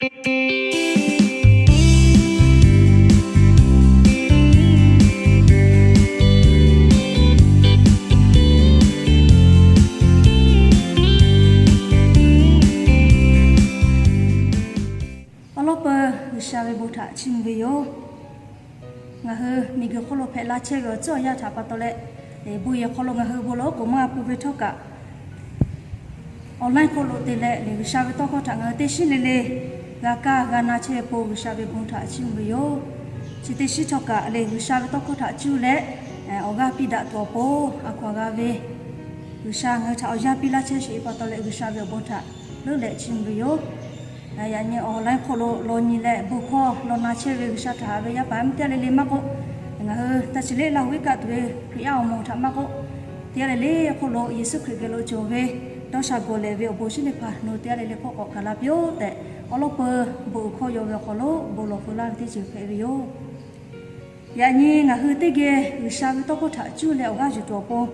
Awˬ lawn peuˬ G'uiˬsha ve bon htaꞈ chiˇ mvuh ve yoˬ. Ngaˬ hui miˬguiˬ hk'oˆ lo hpehꞈ la chehˇ ve awˬ tcuhˉ awˬ yanˇ htaꞈ pa taw leh, bon yehˬ hk'aw lo ngaˬ hui bon lawˬ k'oˍ maˇ g'a pun ve htawˇ kaꞈ, online hk'oˆ lo te leh G'uiˬsha ve tawˇ hkawˇ htaꞈ ngaˬ hui teˇ shinˉ le le g'a kaˇ g'a na chehˇ ve pon G'uiˬsha ve bon htaꞈ chiˇ mvuh ve yoˬ. Chi teˇ shinˉ htawˇ kaꞈ lehˬ, G'uiˬsha ve tawˇ hkawˇ htaꞈ cuˇ leh awˬ g'aˇ piˇ daꞈ tuˬ awˬ pon a hkaw anˬ g'a ve G'uiˬsha ngaˬ hui htaꞈ awˬ yanˇ piˇ laˇ chehˇ sheˍ ve pa taw leh G'uiˬsha ve awˬ bon htaꞈ leuˉ leh chiˇ mvuh ve yoˬ. Yaꞈ nyi online hk'oˆ lo law nyi leh bon hkawˇ law na chehˇ ve G'uiˬsha htaꞈ haꞈ ve yaˇ paˍ yaˇ miˇ teˇ g'aˇ le le maˇ k'oˆ, ngaˬ hui taˇ chi leˉ Laˇ huˍ iˉ kaˆ tuˬ ve Hkriꞈ yaˇ awˬ moˍ htaꞈ maˇ k'oˆ, teˇ g'aˇ le le hk'oˆ lo Yeˍsuˆ Hkriꞈ geh lo cawˬ ve dawˇ sha gawˬ lehˬ ve awˬ bon shiˉ teˇ hpaˍ nawˬ teˇ g'aˇ le le hk'oˆ k'awꞈ hkanˍ la piˇ-oˆ tehꞈ, awˬ lawn peuˬ bon uiˍ hkawˇ yaw ve awˬ hk'aw lo bon lawˬ feu laˇ ve teˇ ceuˬ hpehꞈ ve yoˬ. Yaꞈ nyi ngaˬ hui teˇ geh G'uiˬsha ve tawˇ hkawˇ htaꞈ cuˇ leh awˬ g'aˇ yuˬ tuˬ awˬ pon,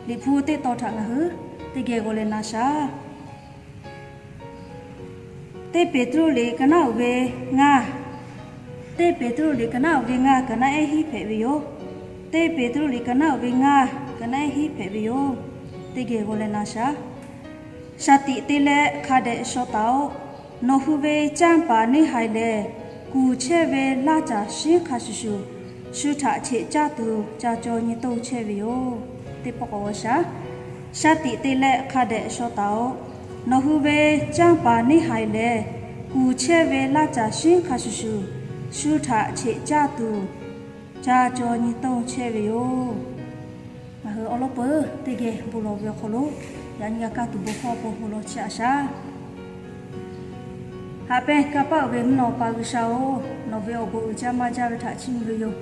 Liꞈ hpu teˇ tawn htaꞈ ngaˬ hui teˇ geh g'aw leh na shaˍ. Teˇ Peˍtruˆ liꞈ ka naˉ uiˍ ve ngaˇ, Teˇ Peˍtruˆ liꞈ ka naˉ uiˍ ve ngaˇ, ka naˉ ehˉ hiˉ hpehꞈ ve yoˬ. Teˇ Peˍtruˆ liꞈ ka naˉ uiˍ ve ngaˇ, ka naˉ ehˉ hiˉ hpehꞈ ve yoˬ. Teˇ geh g'aw leh na shaˍ. Shaˍ tiꞈ te leh hk'a dehꞈ shaw taˍ-oꞈ. Nawˬ hui ve canˇ paˍ neˇ haiˬ lehˬ, kuˬ chehˇ ve laˇ caˬ shinˉ hk'a shuˍ shuˍ, shu htaꞈ cheꞈ caˇ tuˬ ca caw nyi toˇ chehˇ ve yoˬ. Teˇ pawˆ k'awꞈ g'aw shaˍ. Shaˍ tiꞈ te leh hk'a dehꞈ shaw taˍ-oꞈ. Nawˬ hui ve canˇ paˍ neˇ haiˬ lehˬ, kuˬ chehˇ ve laˇ caˬ shinˉ hk'a shuˍ shuˍ, shu htaꞈ cheꞈ caˇ tuˬ ca caw nyi toˇ chehˇ ve yoˬ. Ngaˬ hui awˬ lawn peuˬ teˇ geh bon lawˬ ve awˬ hk'aw lo, yaꞈ nyi g'a kaˇ tuˬ bon hkawˇ awˬ pon bon lawˬ chehˇ-a shaˍ. Haꞈ pehnˇ kanˇ paˆ uiˍ ve mvuhˇ naw Awˬ pa G'uiˬsha-oˬ, nawˬ ve awˬ bon uiˍ jaˇ maˇ jaˇ ve htaꞈ chiˇ mvuh ve yoˬ.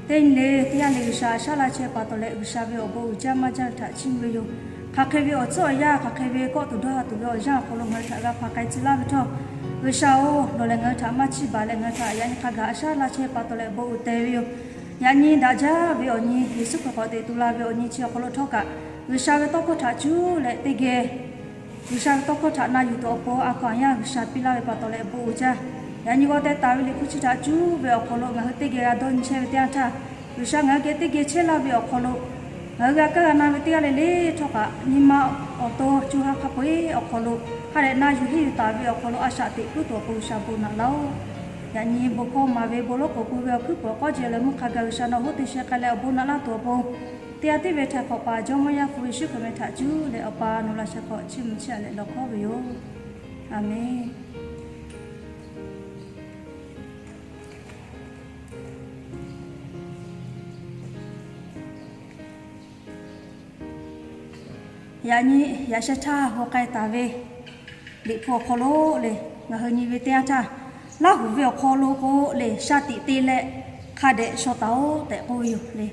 Teˇ nyi le teˇ g'aˇ le G'uiˬsha a shaˉ laˇ chehˇ pa taw leh G'uiˬsha ve awˬ bon uiˍ jaˇ maˇ jaˇ ve htaꞈ chiˇ mvuh ve yoˬ. Hk'aˬ hk'e ve awˬ tcuhˉ awˬ yanˇ, hk'aˬ hk'e ve kawˆ tuˬ dawˇ ha tuˬ ve awˬ yanˇ awˬ hk'aw lo ngaˬ hui htaꞈ g'a hpaˍ k'ai tcuh laˇ ve htawˇ, G'uiˬsha-oˬ, nawˬ lehˬ ngaˬ hui htaꞈ maˇ chiˇ baˬ leh ngaˬ hui htaꞈ yaꞈ nyi hk'a gaˬ a shaˉ laˇ chehˇ pa taw leh bon uiˍ te ve yoˬ. Yaꞈ nyi daꞈ jaˇ ve awˬ nyi Yeˍsuˆ Hkriꞈ k'awꞈ teꞈ tu la ve awˬ nyi chi awˬ hk'aw lo htawˇ kaꞈ, G'uiˬsha ve tawˇ hkawˇ htaꞈ cuˇ leh teˇ geh G'uiˬsha ve tawˇ hkawˇ htaꞈ na yuˬ tuˬ awˬ pon a hkaw anˬ yaˇ G'uiˬsha piˇ laˇ ve pa taw leh bon uiˍ jaˇ. Yaꞈ nyi g'aw teh taˍ ve Liꞈ hpu chi htaꞈ cuˇ ve awˬ hk'aw lo ngaˬ hui teˇ geh g'a dawˇ nyi chehˇ ve teˇ yanˇ htaˇ, G'uiˬsha ngaˬ hui geh teˇ geh chehˇ laˇ ve awˬ hk'aw lo, ngaˬ hui g'a kaˇ g'a na ve teˇ g'aˇ le le htawˇ kaꞈ, nyi ma awˬ to co ha hk'a peu-eˬ awˬ hk'aw lo ha lehˬ na yuˬ henˇ yuˬ taˍ ve awˬ hk'aw lo a shaꞈ teꞈ puiˉ tuˬ awˬ pon G'uiˬsha bon naꞈ laˇ-oˆ. Yaꞈ nyi bon hkawˇ maˍ ve bon lawˉ k'oˍ pui ve awˬ hkuiˉ puiˍ awˬ k'awˉ jehˬ leh mvuhˇ hk'a gaˬ G'uiˬsha nawˬ hoˉ te sheh k'ai leh awˬ bon naꞈ laˇ tuˬ awˬ pon, teˇ g'aˇ tiˉ ve htaiˍ hk'awꞈ paˍ Jawˇmawˇ Yaˇ hpu Yeˍsuˆ Hkriꞈ meh htaꞈ cuˇ leh Awˬ pa nawˬ laꞈ sheh hk'aw chiˇ mvuh chehˇ leh lawˬ hkawˉ ve yoˬ. Aˬmenˍ. Yaꞈ nyi yaꞈ sheh htaˇ g'aw k'ai taˍ ve Liꞈ hpu awˬ hk'aw lo le, ngaˬ hui nyi ve teˇ yanˇ htaˇ, Laˇ huˍ ve awˬ hk'aw lo k'o le, shaˍ tiꞈ te leh hk'a dehꞈ shaw taˍ-oꞈ tehꞈ k'oˆ ve yoˬ le.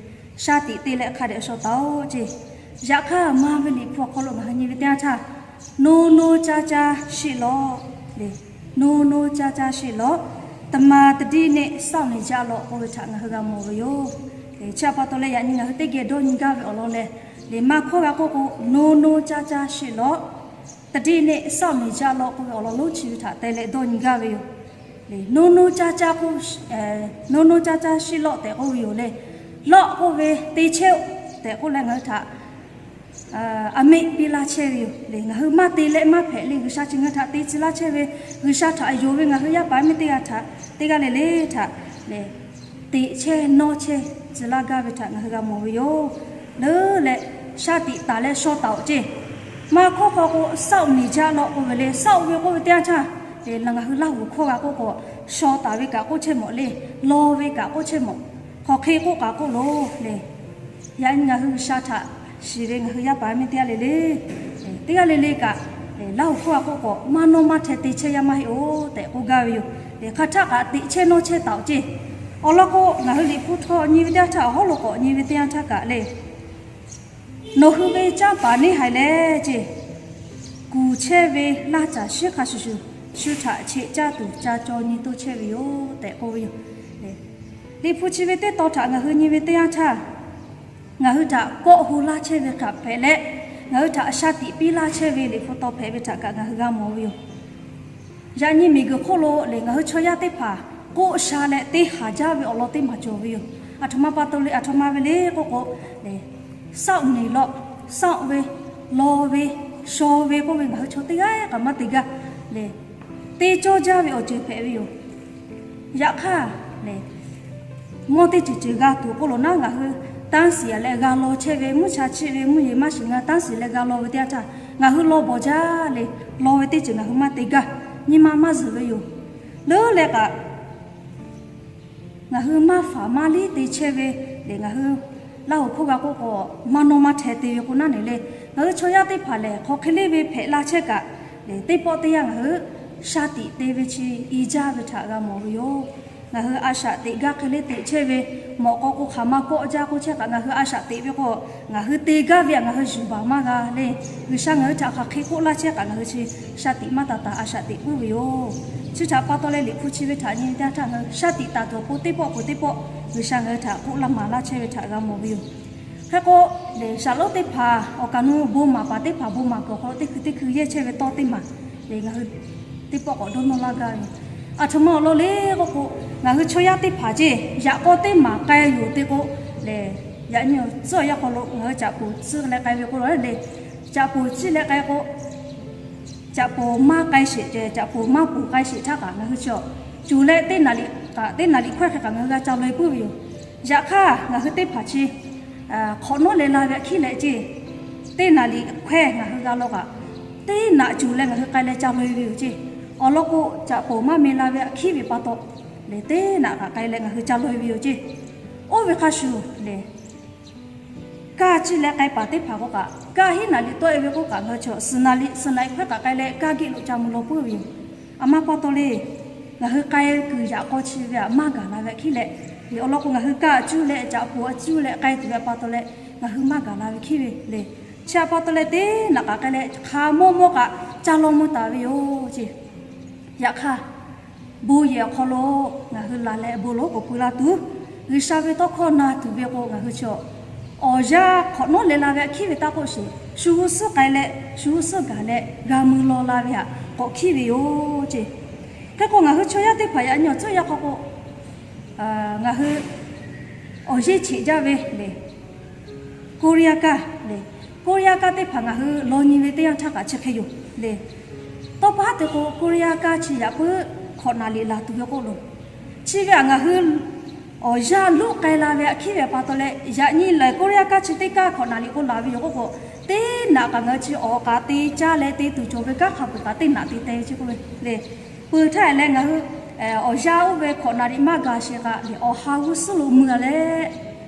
Shaˍ tiꞈ te leh hk'a dehꞈ shaw taˍ-oꞈ ceˇ. Yaꞈ hk'aˇ maˇ ve Liꞈ hpu awˬ hk'aw lo ngaˬ hui nyi ve teˇ yanˇ htaˇ, Noˇ noˇ caˇ caˇ sheˆ lawꞈ le. Noˇ noˇ caˇ caˇ sheˆ lawꞈ, တမံၤတဒ်န့ၣ် စောင့်နေကြလော့ k'oˆ ve htaꞈ ngaˬ hui g'a mawˬ ve yoˬ. Chi htaꞈ pa taw leh yaꞈ nyi ngaˬ hui teˇ geh dawˇ nyi gaˇ ve awˬ lawn lehˬ, liꞈ maˇ hkawˇ g'a k'oˆ k'o, Noˇ noˇ caˇ caˇ sheˆ lawꞈ, တဒ်န့ၣ် စောင့်နေကြလော့ k'oˆ ve awˬ lawn lonˉ chi ve htaꞈ te leh dawˇ nyi gaˇ ve yoˬ. Noˇ noˇ caˇ caˇ k'o, noˇ noˇ caˇ caˇ sheˆ lawꞈ tehꞈ k'oˆ ve yoˬ le. Lawꞈ k'oˆ ve te chehˇ-oˆ tehꞈ k'oˆ leh ngaˬ hui htaꞈ a meˆ piˇ laˇ chehˇ ve yoˬ le. Ngaˬ hui maˇ te leh maˇ hpehꞈ le. G'uiˬsha chi ngaˬ hui htaꞈ te tcuh laˇ chehˇ ve, G'uiˬsha htaꞈ yonˍ ve ngaˬ hui yaˇ paˍ miˇ teˇ g'aˇ htaꞈ, teˇ g'aˇ le le htaꞈ le, teꞈ chehˇ nawˇ chehˇ tcuh laˇ gaˇ ve htaꞈ ngaˬ hui g'a mawˬ ve yoˬ. Leuˉ leh shaˍ tiꞈ taˍ leh shaw taˍ-oꞈ ceˇ. Maˇ hkawˇ hk'aw k'o, စောင့်နေကြလော့ k'oˆ ve le. စောင့် ve k'oˆ ve teˇ yanˇ htaˇ le, ngaˬ hui Laˇ huˍ hkawˇ g'a k'oˆ k'o, shaw taˍ ve kaꞈ k'oˆ chehˇ mawˬ le, law ve kaꞈ k'oˆ chehˇ mawˬ, hk'aˬ hk'e k'oˆ kaꞈ k'oˆ loˬ le. Yaꞈ nyi ngaˬ hui G'uiˬsha htaꞈ shiˍ ve ngaˬ hui yaˇ paˍ miˇ teˇ g'aˇ le le, teˇ g'aˇ le le kaꞈ Laˇ huˍ hkawˇ g'a k'oˆ k'o, maˇ nawˇ maˇ hteh te chehˇ yaˇ maˇ heˆ-oˬ tehꞈ k'oˆ gaˇ ve yoˬ. Hk'aˬ htaˆ kaꞈ teꞈ chehˇ nawˇ chehˇ taˍ-oꞈ ceˇ. Awˬ lawn k'o, ngaˬ hui Liꞈ hpu htawˇ nyi ve teˇ yanˇ htaˇ, awˬ hawˉ lo k'awꞈ nyi ve teˇ yanˇ htaˇ kaꞈ le, Nawˬ hui ve canˇ paˍ neˇ haiˬ lehˬ ceˇ, kuˬ chehˇ ve laˇ caˬ shiˉ hk'a shuˍ shuˍ, shu htaꞈ cheꞈ caˇ tuˬ ca caw nyi toˇ chehˇ ve yoˬ tehꞈ k'oˆ ve yoˬ. Liꞈ hpu chi ve teˇ tawn htaꞈ ngaˬ hui nyi ve teˇ yanˇ htaˇ, ngaˬ hui htaꞈ kawˆ ho laˇ chehˇ ve hk'aˬ hpehꞈ leh, ngaˬ hui htaꞈ shaˍ tiꞈ piˇ laˇ chehˇ ve Liꞈ hpu taw hpehꞈ ve htaꞈ kaꞈ ngaˬ hui g'a mawˬ ve yoˬ. Yaꞈ nyi miˬguiˬ hk'oˆ lo lehˬ, ngaˬ hui chaw yaˇ teˇ hpaˍ k'oˆ sha leh teˇ haˍ jaˇ ve awˬ lawn teˇ maˬ cawˬ ve yoˬ. Aˬ htoꞈ ma pa taw le, aˬ htoꞈ ma ve le k'oˆ k'o, lehˬ, เศร้าหนี lawˆ, เศร้า ve, law ve, shaw ve k'oˆ ve ngaˬ hui chaw teˇ g'aˇ kaꞈ maˇ te gaˇ lehˬ, teˇ cawˇ jaˇ ve awˬ ceuˬ hpehꞈ ve yoˬ. Yaꞈ hk'aˇ lehˬ, mawˇ teˇ ceuˬ ceuˬ g'a tuˬ k'oˆ lo naˉ, ngaˬ hui tanˇ shiˍ leh g'a law chehˇ ve, mvuhˇ cha chiˆ ve mvuhˇ yeˬ maˇ shiˍ ngaˇ tanˇ shiˍ leh g'a law ve teˇ yanˇ htaˇ, ngaˬ hui law bawˬ jaˇ leh, law ve teˇ ceuˬ ngaˬ hui maˇ te gaˇ, nyi ma maˇ zuhˬ ve yoˬ. Leuˉ leh kaꞈ ngaˬ hui maˇ faˍ maˇ liˉ te chehˇ ve lehˬ, ngaˬ hui Laˇ huˍ hk'oˆ g'a k'oˆ k'o, maˇ nawˇ maˇ hteh te ve k'o naˉ neˬ le, ngaˬ hui chaw yaˇ teˇ hpaˍ lehˬ, hk'aw hk'e le ve hpehꞈ la chehˇ kaꞈ lehˬ, teˇ pawˆ teˇ yanˇ ngaˬ hui shaˍ tiꞈ te ve chi i jaˇ ve htaꞈ g'a mawˬ ve yoˬ. Ngaˬ hui a shaꞈ teꞈ gaˇ hk'e le teꞈ chehˇ ve, mawꞈ k'aw k'o hk'aˬ ma kawˆ jaˇ k'oˆ chehˇ kaꞈ, ngaˬ hui a shaꞈ teꞈ ve k'o, ngaˬ hui te gaˇ ve htaꞈ ngaˬ hui yuˬ baˬ maˇ g'a le. G'uiˬsha ngaˬ hui htaꞈ hk'aˬ hk'e k'oˆ laˇ chehˇ kaꞈ, ngaˬ hui chi shaˍ tiꞈ maˇ taˍ taˍ a shaꞈ teꞈ puiˉ ve yoˬ. Chi htaꞈ pa taw leh, Liꞈ hpu chi ve htaꞈ nyi teˇ yanˇ htaˇ ngaˬ hui shaˍ tiꞈ taˍ tuˬ awˬ pon teˇ pawˆ peuˬ teˇ pawˆ G'uiˬsha ngaˬ hui htaꞈ k'oˆ laˇ maˍ laˇ chehˇ ve htaꞈ g'a mawˬ ve yoˬ. Hk'e k'o, lehˬ, shaˍlonˍ teˇ hpaˍ awˬ kaˍ nu bon maˍ paˍ teˇ hpaˍ bon maˍ kuiˬ awˬ hk'aw lo teˇ hkui teˇ hkui yehˇ chehˇ ve tawˇ teˇ maˬ lehˬ, ngaˬ hui teˇ pawˆ k'awꞈ dawˇ nawˇ laˇ gaˇ ve yoˬ. Aˬ htoꞈ ma awˬ lawn le k'oˆ k'o, ngaˬ hui chaw yaˇ teˇ hpaˍ ceˇ yaꞈ k'aw teˇ maˬ k'ai yoˬ te k'o lehˬ, yaꞈ nyi awˬ tcuhˉ awˬ yanˇ hk'aw lo ngaˬ hui caꞈ poˍ tcuhˇ leh k'ai ve k'o lehˬ, caꞈ poˍ tcuhˇ leh k'ai k'o, caꞈ poˍ maˇ k'ai sheˍ, caꞈ poˍ maˇ poˍ k'ai sheˍ htaˇ kaꞈ, ngaˬ hui chi awˬ cuˬ leh teˇ naˍ riˍ kaꞈ teˇ naˍ riˍ hkawehˇ hk'e kaꞈ ngaˬ hui g'a ca lawˬ e puiˉ ve yoˬ. Yaꞈ hk'aˇ, ngaˬ hui teˇ hpaˍ chi hk'awꞈ nawˉ leh la ve htaꞈ hkiˉ leh ceˇ, teˇ naˍ riˍ hkawehˇ ngaˬ hui g'a law kaꞈ, teˇ naꞈ cuˬ leh ngaˬ hui k'ai leh ca lawˬ e ve yoˬ ceˇ. Awˬ lawn k'o, caꞈ poˍ maˇ meh la ve htaꞈ hkiˉ ve pa taw lehˬ, teˇ naꞈ kaꞈ k'ai leh ngaˬ hui ca lawˬ e ve yoˬ ceˇ. Oˇ ve hk'a shuˍ lehˬ, kaˇ ciˇ leh k'ai paˍ teˇ hpaˍ k'o kaꞈ, kaˇ hiˉ naˍ riˍ tawˆ e ve k'oˆ kaꞈ, ngaˬ hui chi suhˍ naˍ riˍ suhˍ naˍ riˍ hkawehˇ kaꞈ k'ai leh kaˇ geh lo ca mvuh law puiˉ ve yoˬ. Aˬ ma pa taw le, ngaˬ hui k'ai kuiˬ yaꞈ k'aw chi ve htaꞈ maˇ gaˬ la ve htaꞈ hkiˉ leh, awˬ lawn k'o, ngaˬ hui kaˇ cuˇ leh caꞈ poˍ a cuˇ leh k'ai tuˬ ve pa taw leh, ngaˬ hui maˇ gaˬ la ve hkiˉ ve le. Chi htaꞈ pa taw leh, teˇ naꞈ kaꞈ k'ai leh hk'a mawˇ mawˇ kaꞈ ca law mvuh taˍ ve yoˬ ceˇ. Yaꞈ hk'aˇ, bon yehˬ awˬ hk'aw lo ngaˬ hui laˬ leh bon lawˬ k'oˍ pui la tuˬ, G'uiˬsha ve tawˇ hkawˇ na tuˬ ve k'o, ngaˬ hui chi awˬ yanˇ hk'awꞈ nawˉ leh la ve htaꞈ hkiˉ ve taˇ k'oˆ sheˍ, shu g'uˇ suhˉ k'ai leh shu g'uˇ suhˉ gaˬ leh g'a mui law la ve htaꞈ k'awꞈ hkiˉ ve yoˬ ceˇ. Hk'e k'o, ngaˬ hui chaw yaˇ teˇ hpaˍ yaꞈ nyi awˬ tcuhˉ awˬ yanˇ hk'aw k'o, ngaˬ hui awˬ yeˇ cheꞈ jaˇ ve lehˬ, Koˇriˇyaˇ kaˇ lehˬ, Koˇriˇyaˇ kaˇ teˇ hpaˍ ngaˬ hui law nyi ve teˇ yanˇ htaˇ kaꞈ chi hk'e yoˬ le. Tawˇ pa haˉ te k'o, Koˇriˇyaˇ kaˇ chi yaꞈ puiˉ hk'awꞈ naˍ riˍ laˬ tuˬ ve k'oˆ lo, chi ve htaꞈ ngaˬ hui awˬ yanˇ luˉ k'ai la ve htaꞈ hkiˉ ve pa taw leh, yaꞈ nyi lehˬ Koˇriˇyaˇ kaˇ chi teˇ kaˇ hk'awꞈ naˍ riˍ k'o laˬ ve yoˬ k'oˆ k'o, teˇ naꞈ kaꞈ ngaˬ hui chi awˬ k'a te caˇ leh te tuˬ cawˬ ve kanˉ hk'a peuˬ kaꞈ teˇ naꞈ te te ve chi k'oˆ ve le. Peuˬ htaˇ leh ngaˬ hui awˬ yanˇ oˇ ve hk'awꞈ naˍ riˍ maˇ gaˬ sheˍ kaꞈ lehˬ, awˬ ha g'uˇ suhˉ lo mui a leh,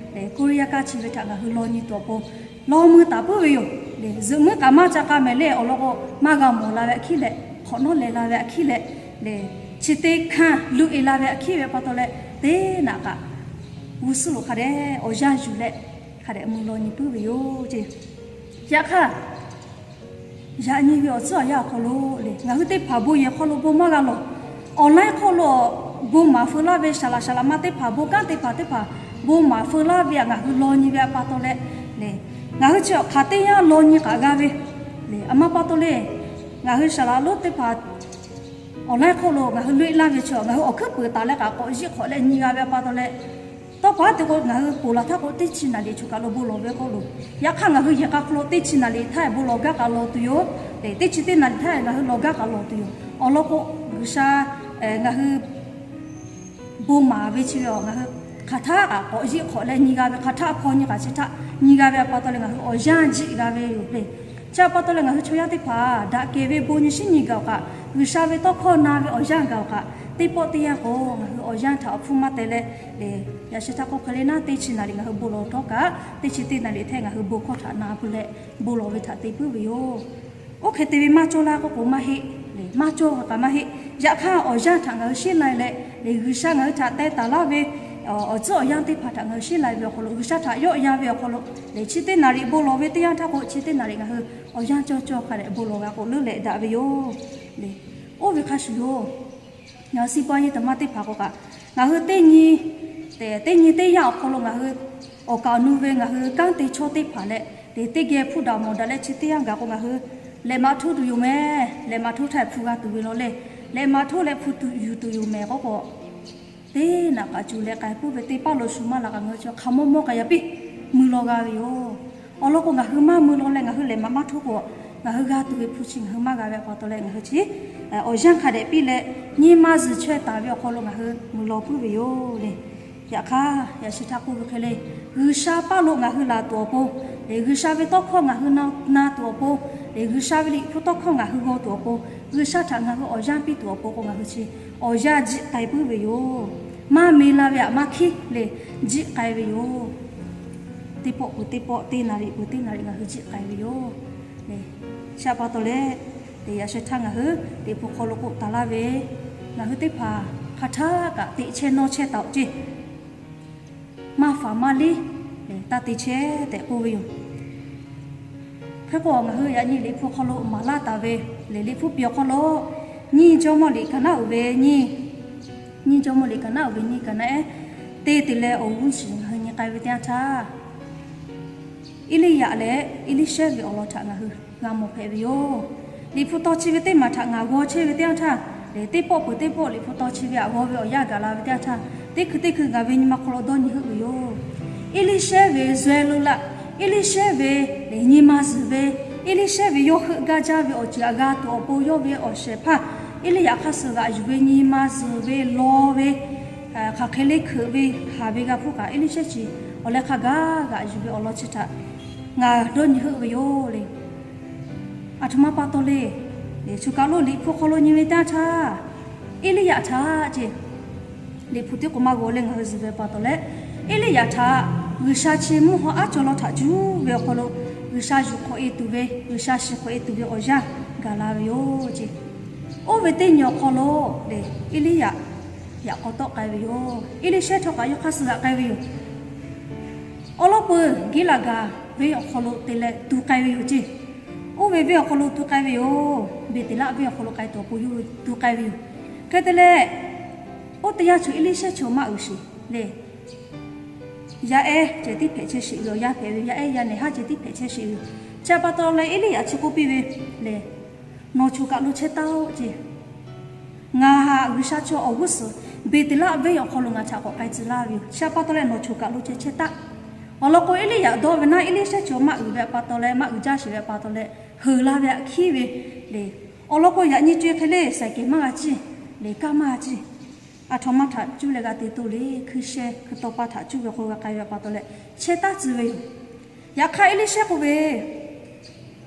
Koˇriˇyaˇ kaˇ chi ve htaꞈ ngaˬ hui law nyi tuˬ awˬ pon law mui taˍ puiˉ ve yoˬ le. Zuhꞈ muiˉ kaꞈ maˇ ca k'a mehˍ le. Awˬ lawn k'o, maˇ g'a mawˬ la ve htaꞈ hkiˉ leh, hk'awꞈ nawˉ leh la ve htaꞈ hkiˉ leh le, chi teˇ hkanˇ luꞈ e la ve htaꞈ hkiˉ ve pa taw leh, teˇ naꞈ kaꞈ g'uˇ suhˉ lo hk'a dehꞈ awˬ yanˇ yuˬ leh hk'a dehꞈ mui law nyi puiˉ ve yoˬ ceˇ. Yaꞈ hk'aˇ, yaꞈ nyi ve awˬ tcuhˉ awˬ yanˇ awˬ hk'aw lo le, ngaˬ hui teˇ hpaˍ bon yehˬ hk'aw lo bon maˇ g'a lawˬ. Awˬ laiˉ hk'oˆ lo bon maˍ feu laˇ ve saˍ laꞈ saˍ laꞈ ma teˇ hpaˍ, bon kanˉ teˇ hpaˍ teˇ hpaˍ bon maˍ feu laˇ ve htaꞈ ngaˬ hui law nyi ve pa taw leh le, ngaˬ hui chi awˬ hk'aˬ teˇ yanˇ law nyi k'aꞈ g'a ve le. Aˬ ma pa taw le, ngaˬ hui saˍ laꞈ lonˉ teˇ hpaˍ awˬ laiˉ hk'oˆ lo ngaˬ hui loꞈ e laˇ ve chi ngaˬ hui awˬ hkuiˉ peuˍ taˍ leh kaꞈ k'awꞈ yiˆ hk'awꞈ leh nyi g'a ve pa taw leh, tawˇ pa haˉ te k'o, ngaˬ hui ponˬ laˬ htaˇ k'o, teˇ chi naˍ riˍ choˬ kaꞈ lo bon lawˬ ve k'oˆ lo, yaꞈ hk'aˇ ngaˬ hui yehˬ k'a hk'aw lo teˇ chi naˍ riˍ htaˇ bon lawˬ gaˇ kaꞈ lawˬ tuˬ yoˬ. Teˇ chi teˇ naˍ riˍ htaˇ ngaˬ hui lawˬ gaˇ kaꞈ lawˬ tuˬ yoˬ. Awˬ lawn k'o, G'uiˬsha ngaˬ hui bon maˍ ve chi ve ngaˬ hui hk'aˬ htaˆ kaꞈ k'awꞈ yiˆ hk'awꞈ leh nyi g'a ve, hk'aˬ htaˆ hpaw nyi kaꞈ chi htaꞈ nyi g'a ve pa taw leh, ngaˬ hui awˬ yanˇ jiˆ g'a ve yoˬ le. Chi pa taw leh, ngaˬ hui chaw yaˇ teˇ hpaˍ daꞈ kehˬ ve bon nyi shinˉ nyi gaˬ awˬ kaꞈ, G'uiˬsha ve tawˇ hkawˇ na ve awˬ yanˇ gaˬ awˬ kaꞈ, teˇ pawˆ teˇ yanˇ k'o, ngaˬ hui awˬ yanˇ htaꞈ awˬ hpfuhˇ maˇ teh leh le, yaꞈ sheh htaˇ k'oˆ hk'e le naˉ, teˇ chi naˍ riˍ ngaˬ hui bon lawˬ htawˇ kaꞈ, teˇ chi teˇ naˍ riˍ htaˇ ngaˬ hui bon hkawˇ htaꞈ na pui leh bon lawˬ ve htaꞈ te puiˉ ve yoˬ. Oˇ hk'e te ve maˇ cawˇ laˇ k'oˆ k'o maˇ heˆ le, maˇ cawˇ ve kaꞈ maˇ heˆ. Yaꞈ hk'aˇ, awˬ yanˇ htaꞈ ngaˬ hui sheˉ lai leh le, G'uiˬsha ngaˬ hui htaꞈ teh taˍ laˇ ve awˬ tcuhˉ awˬ yanˇ teˇ hpaˍ htaꞈ ngaˬ hui sheˉ lai ve awˬ hk'aw lo, G'uiˬsha htaꞈ yawˆ yan ve awˬ hk'aw lo le, chi teˇ naˍ riˍ bon lawˬ ve teˇ yanˇ htaˇ k'o, chi teˇ naˍ riˍ ngaˬ hui awˬ yanˇ cawˇ cawˇ hk'a dehꞈ bon lawˬ g'a k'o leuˉ leh daꞈ ve yoˬ le. Oˇ ve hk'a shuˍ yoˬ. Ngaˬ hui စီးပွားရေး teˇ maˇ teˇ hpaˍ k'o kaꞈ, ngaˬ hui teˇ nyi, teˇ nyi teˇ yanˇ awˬ hk'aw lo ngaˬ hui awˬ kaˍ awˬ nu ve ngaˬ hui kanˉ te chaw teˇ hpaˍ leh, teˇ geh hpuˇ daꞈ mawˬ daꞈ leh chi teˇ yanˇ gaˬ k'o ngaˬ hui lehꞈ maꞈ htoˇ tuˬ yoˬ meh. Lehꞈ maꞈ htoˇ htaˇ hpu g'a tuˬ ve law leh, leh maˇ htoˇ leh hpu tuˬ yuˬ tuˬ yoˬ mehˍ k'oˆ k'o, teˇ naꞈ kaꞈ cuˬ leh k'ai puiˉ ve teˇ paˆ lo shu maˇ la kaꞈ ngaˬ hui chi hk'a mawˇ mawˇ k'ai yaˇ piˇ mui law g'a ve yoˬ. Awˬ lawn k'o, ngaˬ hui maˇ mui law leh ngaˬ hui lehˬ maꞈ maˇ htoˇ k'o, ngaˬ hui g'a tuˬ ve hpu chi ngaˬ hui maˇ g'a ve pa taw leh ngaˬ hui chi awˬ yanˇ hk'a dehꞈ piˇ leh, nyi ma zuhˬ chaweh taˍ ve awˬ hk'aw lo ngaˬ hui mui law puiˉ ve yoˬ le. Yaꞈ hk'aˇ, yaꞈ shi htaˇ k'oˆ ve hk'e le, G'uiˬsha paˇ lo ngaˬ hui laˬ tuˬ awˬ pon, leh G'uiˬsha ve tawˇ hkawˇ ngaˬ hui na tuˬ awˬ pon, leh G'uiˬsha ve liꞈ hpu tawˇ hkawˇ ngaˬ hui g'aw tuˬ awˬ pon, G'uiˬsha htaꞈ ngaˬ hui awˬ yanˇ piˇ tuˬ awˬ pon k'o, ngaˬ hui chi awˬ yanˇ jiˆ k'ai puiˉ ve yoˬ. Maˇ me la ve htaꞈ maˇ hkiˉ le, jiˆ k'ai ve yoˬ. Teˇ pawˆ peuˬ teˇ pawˆ, teˇ naˍriˍ peuˬ teˇ naˍriˍ ngaˬ hui jiˆ k'ai ve yoˬ. Chi pa taw leh, yaꞈ shi htaˇ ngaˬ hui liꞈ hpu hk'aw lo k'oˆ taˍ laˇ ve, ngaˬ hui teˇ hpaˍ hk'a htaˇ kaꞈ teꞈ chehˇ nawˇ chehˇ taˍ-oꞈ ceˇ. Maˇ faˍ maˇ liˇ taˇ te chehˇ tehꞈ k'oˆ ve yoˬ. Hk'e k'o, ngaˬ hui yaꞈ nyi liꞈ hpu hk'aw lo maˍ laˇ taˍ ve, lehˬ liꞈ hpu piˍ awˬ hk'aw lo nyiˇ Jawˇmawˇ liꞈ kaˍ naˉ uiˍ ve nyiˇ, nyiˇ Jawˇmawˇ liꞈ kaˍ naˉ uiˍ ve nyiˇ kaˍ naˉ ehˉ teˇ te leh awˬ g'uˇ suhˍ ngaˬ hui nyi k'ai ve teˇ yanˇ htaˇ, Eˇliˇyaꞈ leh Eˇliˇshehˇ ve awˬ lawn htaꞈ ngaˬ hui g'a mawˬ hpehꞈ ve yoˬ. Liꞈ hpu taw chi ve teˇ maˬ htaꞈ ngaˬ g'aw chehˇ ve teˇ yanˇ htaˇ, lehˬ teˇ pawˆ peuˬ teˇ pawˆ liꞈ hpu taw chi ve htaꞈ g'aw ve awˬ yanˇ gaˬ la ve teˇ yanˇ htaˇ, teˇ hkui teˇ hkui ngaˬ ve nyi ma hk'aw lo dawˇ nyi heuˆ ve yoˬ. Eˇliˇshehˇ ve zuhˇ lo laꞈ, Eˇliˇshehˇ ve lehˬ nyi ma zuhˬ ve, Eˇliˇshehˇ ve yawˇ heuˆ gaˇ jaˇ ve awˬ ceuˬ htaꞈ g'a tuˬ awˬ pon yawˇ ve awˬ shehˍ hpaˇ Eˇliˇyaꞈ hk'aˇ suh g'aꞈ yuˬ ve nyi ma zuhˬ ve law ve, hk'aˬ hk'e le hkeuꞈ ve haˍ ve g'a hpuˇ kaꞈ Eˇliˇshehˇ chi awˬ leh hk'a gaˬ g'aꞈ yuˬ ve awˬ lawn chi htaꞈ ngaˬ dawˇ nyi heuˆ ve yoˬ le. Aˬ htoꞈ ma pa taw le, lehˬ choˬ kaˬ lo liꞈ hpu hk'aw lo nyi ve teˇ yanˇ htaˇ, Eˇliˇyaꞈ htaꞈ ceˇ, liꞈ hpu tiˉ k'o maˇ g'aw leh ngaˬ hui zuhˬ ve pa taw leh, Eˇliˇyaꞈ htaꞈ G'uiˬsha chi mvuhˇ haw aˉ caw law htaꞈ cuˉ ve awˬ hk'aw lo G'uiˬsha yuˬ hk'awꞈ e tuˬ ve, G'uiˬsha shiˍ hk'awꞈ e tuˬ ve awˬ yanˇ gaˬ la ve yoˬ ceˇ. Oˇ ve teˇ nyi awˬ hk'aw lo lehˬ Eˇliˇyaꞈ yaꞈ k'aw tawˆ k'ai ve yoˬ. Eˇliˇshehˇ htawˇ kaꞈ yawˇ hk'aˇ suh g'aꞈ k'ai ve yoˬ. Awˬ lawn peuˬ Giˉlaˍgaˍ venˇ awˬ hk'aw lo te leh tu k'ai ve yoˬ ceˇ. Oˇ ve venˇ awˬ hk'aw lo tu k'ai ve yoˬ. Beˍteˍlaˆ venˇ awˬ hk'aw lo k'ai tuˬ awˬ pon yawˇ hui tu k'ai ve yoˬ. Hk'e te leh, oˇ teˇ yanˇ chi Eˇliˇshehˇ chi maˇ uiˍ sheˍ le. Yaˇ ehˉ ceh tiˉ hpehꞈ chehˇ sheˍ ve awˬ yanˇ hpehꞈ ve, yaˇ ehˉ yaˇ nehˬ haˉ ceh tiˉ hpehꞈ chehˇ sheˍ ve yoˬ. Chi pa taw leh Eˇliˇyaꞈ chi k'oˆ piˇ ve lehˬ, Nawˬ choˬ kaˬ lo chehˇ taˉ-oˆ ceˇ. Ngaˬ haꞈ G'uiˬsha chaw awˬ g'uˇ suhˍ Beˍteˍlaˆ venˇ awˬ hk'aw lo ngaˬ htaꞈ k'awꞈ k'ai tcuh laˇ ve yoˬ. Chi pa taw leh nawˬ choˬ kaˬ lo chehˇ chehˇ taˆ. Awˬ lawn k'o, Eˇliˇyaꞈ dawˇ ve naˉ, Eˇliˇshehˇ chi maˇ uiˍ ve pa taw leh maˇ uiˍ jaˇ sheˍ ve pa taw leh, heuˬ la ve htaꞈ hkiˉ ve le. Awˬ lawn k'o, yaꞈ nyi co-e hk'e le saiˍ kehˬ maˇ g'a ciˇ, lehˬ kaˇ maˇ g'a ciˇ. Aˬ htoꞈ ma htaꞈ cuˇ leh g'a te toˇ le, hkui sheh hkui tawˇ pa htaꞈ cuˇ ve k'o g'a k'ai ve pa taw leh, chehˇ taˉ tcuh ve yoˬ. Yaꞈ hk'aˇ Eˇliˇshehˇ k'oˆ ve,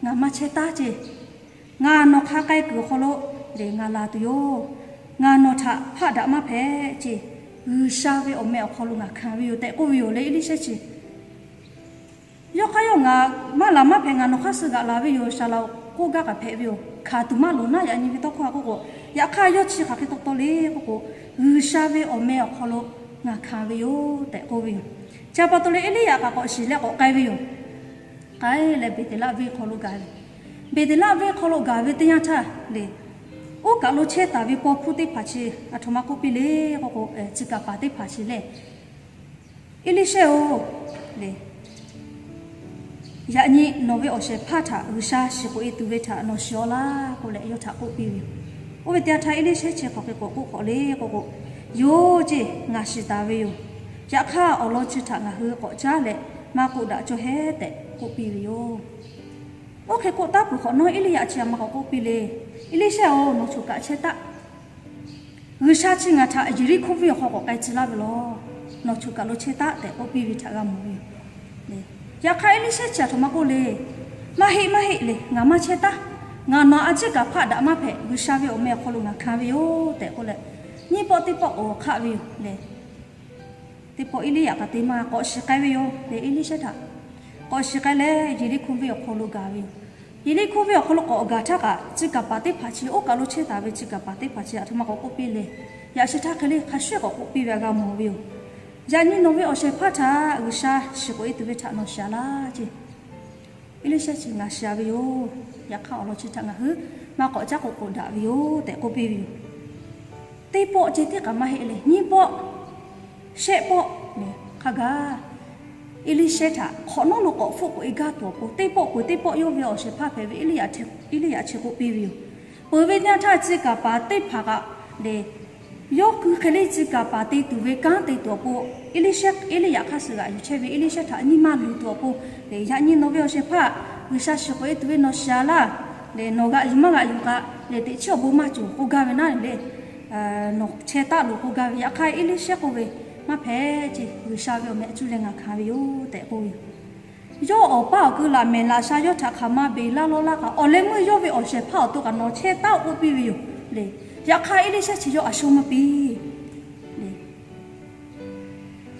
Ngaˬ maˇ chehˇ taˉ ceˇ. Ngaˬ nawˬ hk'a k'ai kuiˬ awˬ hk'aw lo lehˬ ngaˬ laˬ tuˬ yoˬ. Ngaˬ nawˬ htaꞈ hpaˆ daꞈ maˇ hpehꞈ ceˇ. G'uiˬsha ve awˬ meh awˬ hk'aw lo ngaˬ hkanˍ ve yoˬ tehꞈ k'oˆ ve yoˬ le, Eˇliˇshehˇ chi. Yawˇ hk'aˇ yawˇ ngaˬ maˇ laˬ maˇ hpehꞈ, ngaˬ nawˬ hk'aˇ suh g'aꞈ laˬ ve yoˬ, shaˍ laꞈ-oˬ k'oˆ gaˇ kaꞈ hpehꞈ ve yoˬ. Hkanˍ tuˬ maˇ loˍ naˉ yaꞈ nyi ve tawˇ hkawˇ k'oˆ k'o, yaꞈ hk'aˇ yawˇ chi hk'aˬ hk'e taw taw le k'oˆ k'o, G'uiˬsha ve awˬ meh awˬ hk'aw lo ngaˬ hkanˍ ve yoˬ tehꞈ k'oˆ ve yoˬ. Chi pa taw leh Eˇliˇyaꞈ kaꞈ k'awꞈ shiˍ leh k'awꞈ k'ai ve yoˬ. K'ai leh Beˍteˍlaˆ venˇ hk'aw lo gaˬ ve. Beˍteˍlaˆ venˇ hk'aw lo gaˬ ve teˇ yanˇ htaˇ lehˬ, oˇ kaˬ lo chehˇ taˍ ve paw hkuˇ teˇ hpaˍ chi aˬ htoꞈ ma k'oˆ piˇ le k'oˆ k'o, chi kaˍ paˍ teˇ hpaˍ chi lehˬ, Eˇliˇshehˇ-oˬ, lehˬ yaꞈ nyi nawˬ ve awˬ shehˍ hpaˇ htaꞈ G'uiˬsha shiˍ k'oꞈ e tuˬ ve htaꞈ nawˬ shiˍ-aw laˇ k'oˆ leh yawˇ htaꞈ k'oˆ piˇ ve yoˬ. Oˇ ve teˇ yanˇ htaˇ Eˇliˇshehˇ chi hk'aˬ hk'e k'awꞈ k'oˆ hk'awꞈ le k'oˆ k'o, Yoˬ ceˇ, ngaˬ shiˍ taˍ ve yoˬ. Yaꞈ hk'aˇ awˬ lawn chi htaꞈ ngaˬ hui k'awꞈ caˉ leh maˇ k'oˆ daꞈ cawˇ hehˉ tehꞈ k'oˆ piˇ ve yoˬ. Oˇ hk'e k'oˆ taˉ peuˬ hk'awꞈ nawˉ, Eˇliˇyaꞈ chi aˬ ma k'awꞈ k'oˆ piˇ le, Eˇliˇshehˇ-oˬ, nawˬ choˬ kaꞈ chehˇ taˆ. G'uiˬsha chi ngaˬ htaꞈ Yeˍriˆhkoˇ venˇ awˬ hk'aw k'awꞈ k'ai tcuh laˇ ve laˬ. Nawˬ choˬ kaˬ lo chehˇ taˆ tehꞈ k'oˆ piˇ ve htaꞈ g'a mawˬ ve yoˬ. Yaꞈ hk'aˇ Eˇliˇshehˇ chi aˬ htoꞈ ma k'oˆ le, Maˇ heˆ, maˇ heˆ lehˬ, ngaˬ maˇ chehˇ taˉ. Ngaˬ nawˬ a ciˉ kaꞈ hpaˆ daꞈ maˇ hpehꞈ. G'uiˬsha ve awˬ meh awˬ hk'aw lo ngaˬ hkanˍ ve yoˬ tehꞈ k'oˆ leh, nyiˇ pawˆ teˇ pawˆ k'awꞈ hk'aˆ ve yoˬ le. Teˇ pawˆ Eˇliˇyaꞈ kaꞈ te maˇ k'awꞈ shiˍ k'ai ve yoˬ le, Eˇliˇshehˇ htaꞈ k'awꞈ shiˍ k'ai leh Yeˍriˆhkoˇ venˇ awˬ hk'aw lo gaˬ ve yoˬ. Yeˍriˆhkoˇ venˇ awˬ hk'aw lo k'awꞈ gaˬ htaˇ kaꞈ, chi kaˍ paˍ teˇ hpaˍ chi, oˇ kaˬ lo chehˇ taˍ ve chi kaˍ paˍ teˇ hpaˍ chi aˬ htoꞈ ma k'awꞈ k'oˆ piˇ le, yaꞈ sheh htaˇ hk'e le hk'a shuˍ k'awꞈ k'oˆ piˇ ve htaꞈ g'a mawˬ ve yoˬ. Yaꞈ nyi nawˬ ve awˬ shehˍ hpaˇ htaꞈ G'uiˬsha shiˍ k'oꞈ e tuˬ ve htaꞈ nawˬ shiˍ-a laˇ ceˇ. Eˇliˇshehˇ chi ngaˬ shiˍ-a ve yoˬ. Yaꞈ hk'aˇ awˬ lawn chi htaꞈ ngaˬ hui maˇ k'awꞈ caˉ k'oꞈ k'oꞈ daꞈ ve yoˬ tehꞈ k'oˆ piˇ ve yoˬ. Teˇ pawˆ ceh tiˉ kaꞈ maˇ heˆ leh, nyiˇ pawˆ, shehˆ pawˆ lehˬ hk'a gaˬ Eˇliˇshehˇ htaꞈ hk'awꞈ nawˉ lo k'awꞈ hpfuhˆ k'oꞈ e gaˇ tuˬ awˬ pon, teˇ pawˆ peuˬ teˇ pawˆ yawˇ ve awˬ shehˍ hpaˇ hpehꞈ ve Eˇliˇyaꞈ chi k'oˆ piˇ ve yoˬ. Peuˬ ve teˇ yanˇ htaˇ, tcuh kaˍ paˍ teˇ hpaˍ kaꞈ lehˬ, yawˇ kui hk'e le tcuh kaˍ paˍ te tuˬ ve kanˉ te tuˬ awˬ pon, Eˇliˇshehˇ, Eˇliˇyaꞈ hk'aˇ suh g'aꞈ yuˬ chehˇ ve Eˇliˇshehˇ htaꞈ nyiˇ maˇ luˬ tuˬ awˬ pon lehˬ, yaꞈ nyi nawˬ ve awˬ shehˍ hpaˇ G'uiˬsha shiˍ k'oꞈ e tuˬ ve nawˬ shiˍ a laˇ lehˬ, nawˬ g'aꞈ yuˬ maˇ g'aꞈ yuˬ kaꞈ lehˬ, teꞈ chiˉ awˬ bon maˇ cawˬ k'oˆ gaˇ ve naˉ lehˬ, nawˬ chehˇ taˉ loˬ k'oˆ gaˇ ve. Yaꞈ hk'aˇ Eˇliˇshehˇ k'oˆ ve, Maˇ hpehꞈ ce. G'uiˬsha ve awˬ meh cuˇ leh ngaˬ hkanˍ ve yoˬ tehꞈ k'oˆ ve yoˬ. Yawˇ awˬ paˇ awˬ ku laꞈ mehˍ laꞈ sha yawˇ htaꞈ hk'aˬ ma beˬ laˇ lawˇ laˇ kaꞈ, awˬ leh meuˇ yawˇ ve awˬ shehˍ hpaˇ awˬ to kaꞈ nawˬ chehˇ taˉ k'oˆ piˇ ve yoˬ lehˬ. Yaꞈ hk'aˇ Eˇliˇshehˇ chi yawˇ a sho maˇ piˇ lehˬ,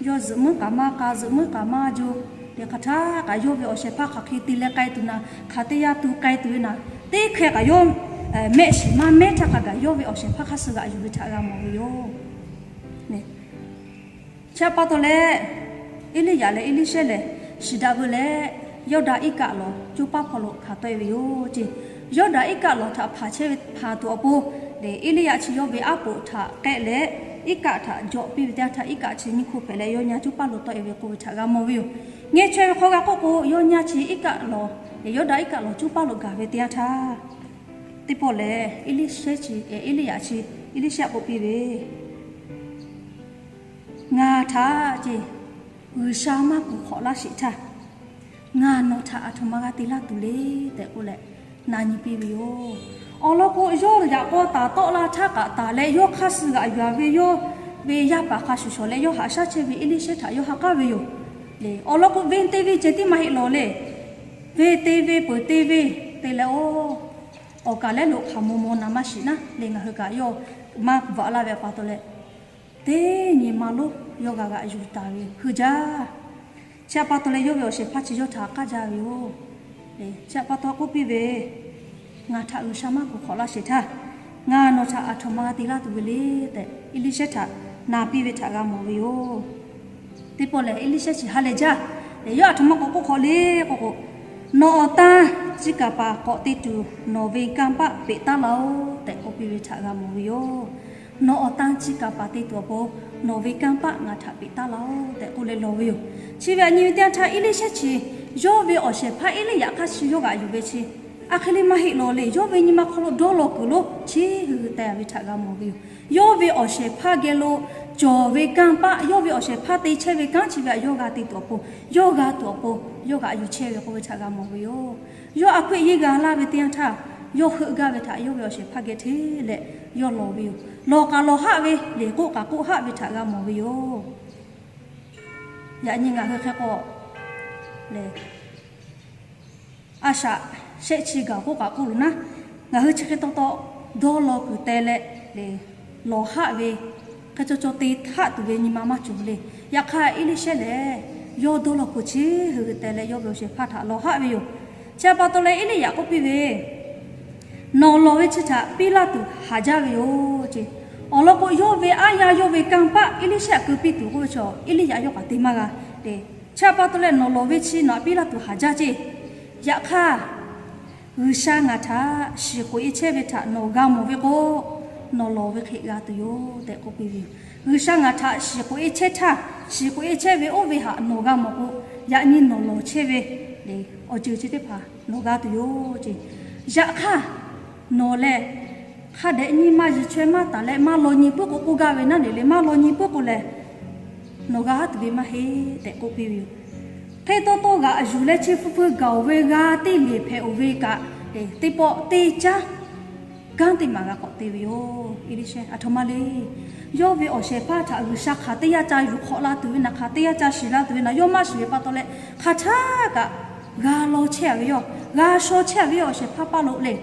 yawˇ zuhꞈ muiˉ k'aˍ maˇ k'a, zuhꞈ muiˉ k'aˍ maˇ jo lehˬ, hk'aˬ htaˇ kaꞈ yawˇ ve awˬ shehˍ hpaˇ hk'aˬ hk'e te leh k'ai tuˬ naˍ, hk'aˬ teˇ yanˇ tu k'ai tuˬ ve naˍ, teˇ hkeh kaꞈ yawˇ mehˆ shiˍ maˇ mehˉ htaˇ hk'a gaˬ yawˇ ve awˬ shehˍ hpaˇ hk'aˇ suh g'aꞈ yuˬ ve htaꞈ g'a mawˬ ve yoˬ. Chi pa taw leh, Eˇliˇyaꞈ leh Eˇliˇshehˇ lehˬ, shiˍ daꞈ veu leh, Yawˇdanˍ iˉ kaˆ lawˬ coˇ paˉ hpawˇ lo hkanˍ tawˆ e ve yoˬ ce. Yawˇdanˍ iˉ kaˆ lawˬ htaꞈ hpanˍ chehˇ ve hpanˍ tuˬ awˬ pon lehˬ, Eˇliˇyaꞈ chi yawˇ ve aˉ poꞈ htaꞈ k'ehˆ leh, iˉ kaˆ htaꞈ jawꞈ piˇ ve teˇ yanˇ htaˇ, iˉ kaˆ chi nyiˇ hkoˇ hpehꞈ leh, yawˇ nyi coˇ paˉ lo tawˆ e ve k'oˆ ve htaꞈ g'a mawˬ ve yoˬ. Ngeh chaweh ve hk'aw g'a k'oˆ k'o, yawˇ nyi chi iˉ kaˆ lawˬ, Yawˇdanˍ iˉ kaˆ lawˬ coˇ paˉ lo gaˬ ve teˇ yanˇ htaˇ, teˇ pawˆ lehˬ Eˇliˇshehˇ chi, Eˇliˇyaꞈ chi, Eˇliˇshehˇ k'oˆ piˇ ve, Ngaˬ htaꞈ ce, G'uiˬsha maˇ kuˬ hk'awꞈ laˇ sheˍ htaˇ, ngaˬ nawˬ htaꞈ aˬ htoꞈ ma g'a te laˇ tuˬ le tehꞈ k'oˆ leh na nyi piˇ ve yoˬ. Awˬ lawn k'o, yawˇ yaꞈ k'aw taˍ tawˆ la htaˇ kaꞈ taˍ leh, yawˇ hk'aˇ suh g'aꞈ yuˬ ve yawˇ ve yaˇ paˍ hk'a shuˍ shawˍ leh yawˇ haꞈ shaˉ chehˇ ve Eˇliˇshehˇ htaꞈ yawˇ ha k'aˉ ve yoˬ lehˬ. Awˬ lawn k'o, venˇ te venˇ ceh tiˉ maˇ heˆ lawˬ lehˬ, venˇ te venˇ peuˬ te venˇ te leh, oˇ, awˬ kaˍ lehˉ lo hk'aˬ maw maw na maˇ shiˍ naˉ lehˬ, ngaˬ hui kaꞈ yawˇ maˇ bvuhꞈ laˇ ve pa taw leh, teˇ nyi ma lonˉ yawˇ g'a g'aꞈ yuˬ taˍ ve hui jaˇ. Chi pa taw leh, yawˇ ve awˬ shehˍ hpaˇ chi yawˇ htaꞈ k'aˇ jaˇ ve yoˬ. Chi pa taw k'oˆ piˇ ve, Ngaˬ htaꞈ G'uiˬsha maˇ kuˬ hk'awꞈ laˇ sheˍ htaˇ, ngaˬ nawˬ htaꞈ aˬ htoꞈ ma g'a te laˇ tuˬ ve le tehꞈ, Eˇliˇshehˇ htaꞈ na piˇ ve htaꞈ g'a mawˬ ve yoˬ. Teˇ pawˆ lehˬ, Eˇliˇshehˇ chi ha lehˬ jaˇ lehˬ, yawˇ aˬ htoꞈ ma k'awꞈ k'oˆ hk'awꞈ le k'oˆ k'o, Nawˬ awˬ tan chi kaˍ paˍ k'awꞈ te tuˬ nawˬ ve kanˇ paˆ peꞈ taˉ laˇ-oˆ tehꞈ k'oˆ piˇ ve htaꞈ g'a mawˬ ve yoˬ. Nawˬ awˬ tan chi kaˍ paˍ te tuˬ awˬ pon nawˬ ve kanˇ paˆ ngaˬ htaꞈ peꞈ taˉ laˇ-oˆ tehꞈ k'oˆ leh lawˬ ve yoˬ. Chi ve aˬ nyi ve teˇ yanˇ htaˇ, Eˇliˇshehˇ chi yawˇ ve awˬ shehˍ hpaˇ Eˇliˇyaꞈ hk'aˇ chi yawˇ g'aꞈ yuˬ ve chi, a hk'e le maˇ heˆ lawˬ lehˬ, yawˇ ve nyi ma hk'aw lo dawˇ law kuiˬ lonˉ chi hui hui teh ve htaꞈ g'a mawˬ ve yoˬ. Yawˇ ve awˬ shehˍ hpaˇ geh lo cawˬ ve kanˇ paˆ, yawˇ ve awˬ shehˍ hpaˇ te chehˇ ve kanˉ chi ve htaꞈ yawˇ g'a te tuˬ awˬ pon, yawˇ g'a tuˬ awˬ pon, yawˇ g'aꞈ yuˬ chehˇ ve k'oˆ ve htaꞈ g'a mawˬ ve yoˬ. Yawˇ a hkuˆ eˆ yeˇ g'a laˇ ve teˇ yanˇ htaˇ, yawˇ heuˆ gaˇ ve htaꞈ yawˇ ve awˬ shehˍ hpaˇ geh hteˇ leh yawˇ lawˬ ve yoˬ. Lawˬ k'aꞈ lawˬ haˆ ve lehˬ, k'oˆ k'aꞈ k'oˆ haˆ ve htaꞈ g'a mawˬ ve yoˬ. Yaꞈ nyi ngaˬ hui hk'e k'o lehˬ, a shaꞈ shehˆ chi gaˬ k'oˆ k'aꞈ k'oˆ loˬ naˉ, ngaˬ hui chi hk'e taw taw dawˇ law kuiˬ teh leh lehˬ, lawˬ haˆ ve, hk'e caw caw te haˆ tuˬ ve nyi ma maˇ cawˬ le. Yaꞈ hk'aˇ Eˇliˇshehˇ lehˬ, yawˇ dawˇ law kuiˬ chi hui hui teh leh yawˇ ve awˬ shehˍ hpaˇ htaꞈ lawˬ haˆ ve yoˬ. Chi pa taw leh Eˇliˇyaꞈ k'oˆ piˇ ve, Nawˬ lawˬ ve chi htaꞈ piˇ laˇ tuˬ haˍ jaˇ ve yoˬ ce. Awˬ lawn k'o, yawˇ ve aˉ yaˇ yawˇ ve kanˇ paˆ Eˇliˇshehˇ htaꞈ keu piˇ tuˬ k'oˆ ve chaw, Eˇliˇyaꞈ yawˇ k'aꞈ te maˇ g'a le. Chi pa taw leh nawˬ lawˬ ve chi nawˬ htaꞈ piˇ laˇ tuˬ haˍ jaˇ ce. Yaꞈ hk'aˇ, G'uiˬsha ngaˬ htaꞈ shiˍ k'oꞈ e chehˇ ve htaꞈ nawˬ g'a mawˬ ve k'o, nawˬ lawˬ ve hk'e g'a tuˬ yoˬ tehꞈ k'oˆ piˇ ve yoˬ. G'uiˬsha ngaˬ htaꞈ shiˍ k'oꞈ e chehˇ htaˇ, shiˍ k'oꞈ e chehˇ ve oˇ ve htaꞈ nawˬ g'a mawˬ k'o, yaꞈ nyi nawˬ lawˬ chehˇ ve lehˬ, awˬ ceuˬ chi teˇ hpaˍ nawˬ g'a tuˬ yoˬ ce. Yaꞈ hk'aˇ, nawˬ lehˬ hk'a dehꞈ nyi ma yiˍ chaweh maˇ taˍ leh maˇ law nyi puiˉ k'o k'oˆ gaˇ ve naˉ lehˬ le, maˇ law nyi puiˉ k'o lehˬ, nawˬ g'a haˉ tuˬ ve maˇ heˆ tehꞈ k'oˆ piˇ ve yoˬ. Hk'e taw taw g'aꞈ yuˬ leh chi hpu hpu gaˬ-oˬ ve g'a teˇ lehˬ hpehꞈ-oˬ ve kaꞈ, teˇ pawˆ teˇ caˉ kanˉ teˇ maˬ g'a k'awꞈ te ve yoˬ. Eˇliˇshehˇ aˬ htoꞈ ma le. Yawˇ ve awˬ shehˍ hpaˇ htaꞈ G'uiˬsha hk'aˬ teˇ yanˇ ca yuˬ hk'awꞈ la tuˬ ve naˍ, hk'aˬ teˇ yanˇ ca shiˍ la tuˬ ve naˍ, yawˇ maˇ shiˍ ve pa taw leh, hk'aˬ htaˇ kaꞈ g'a law chehˇ-a ve yoˬ. G'a shaw chehˇ-a ve yoˬ, awˬ shehˍ hpaˇ paˇ lo le.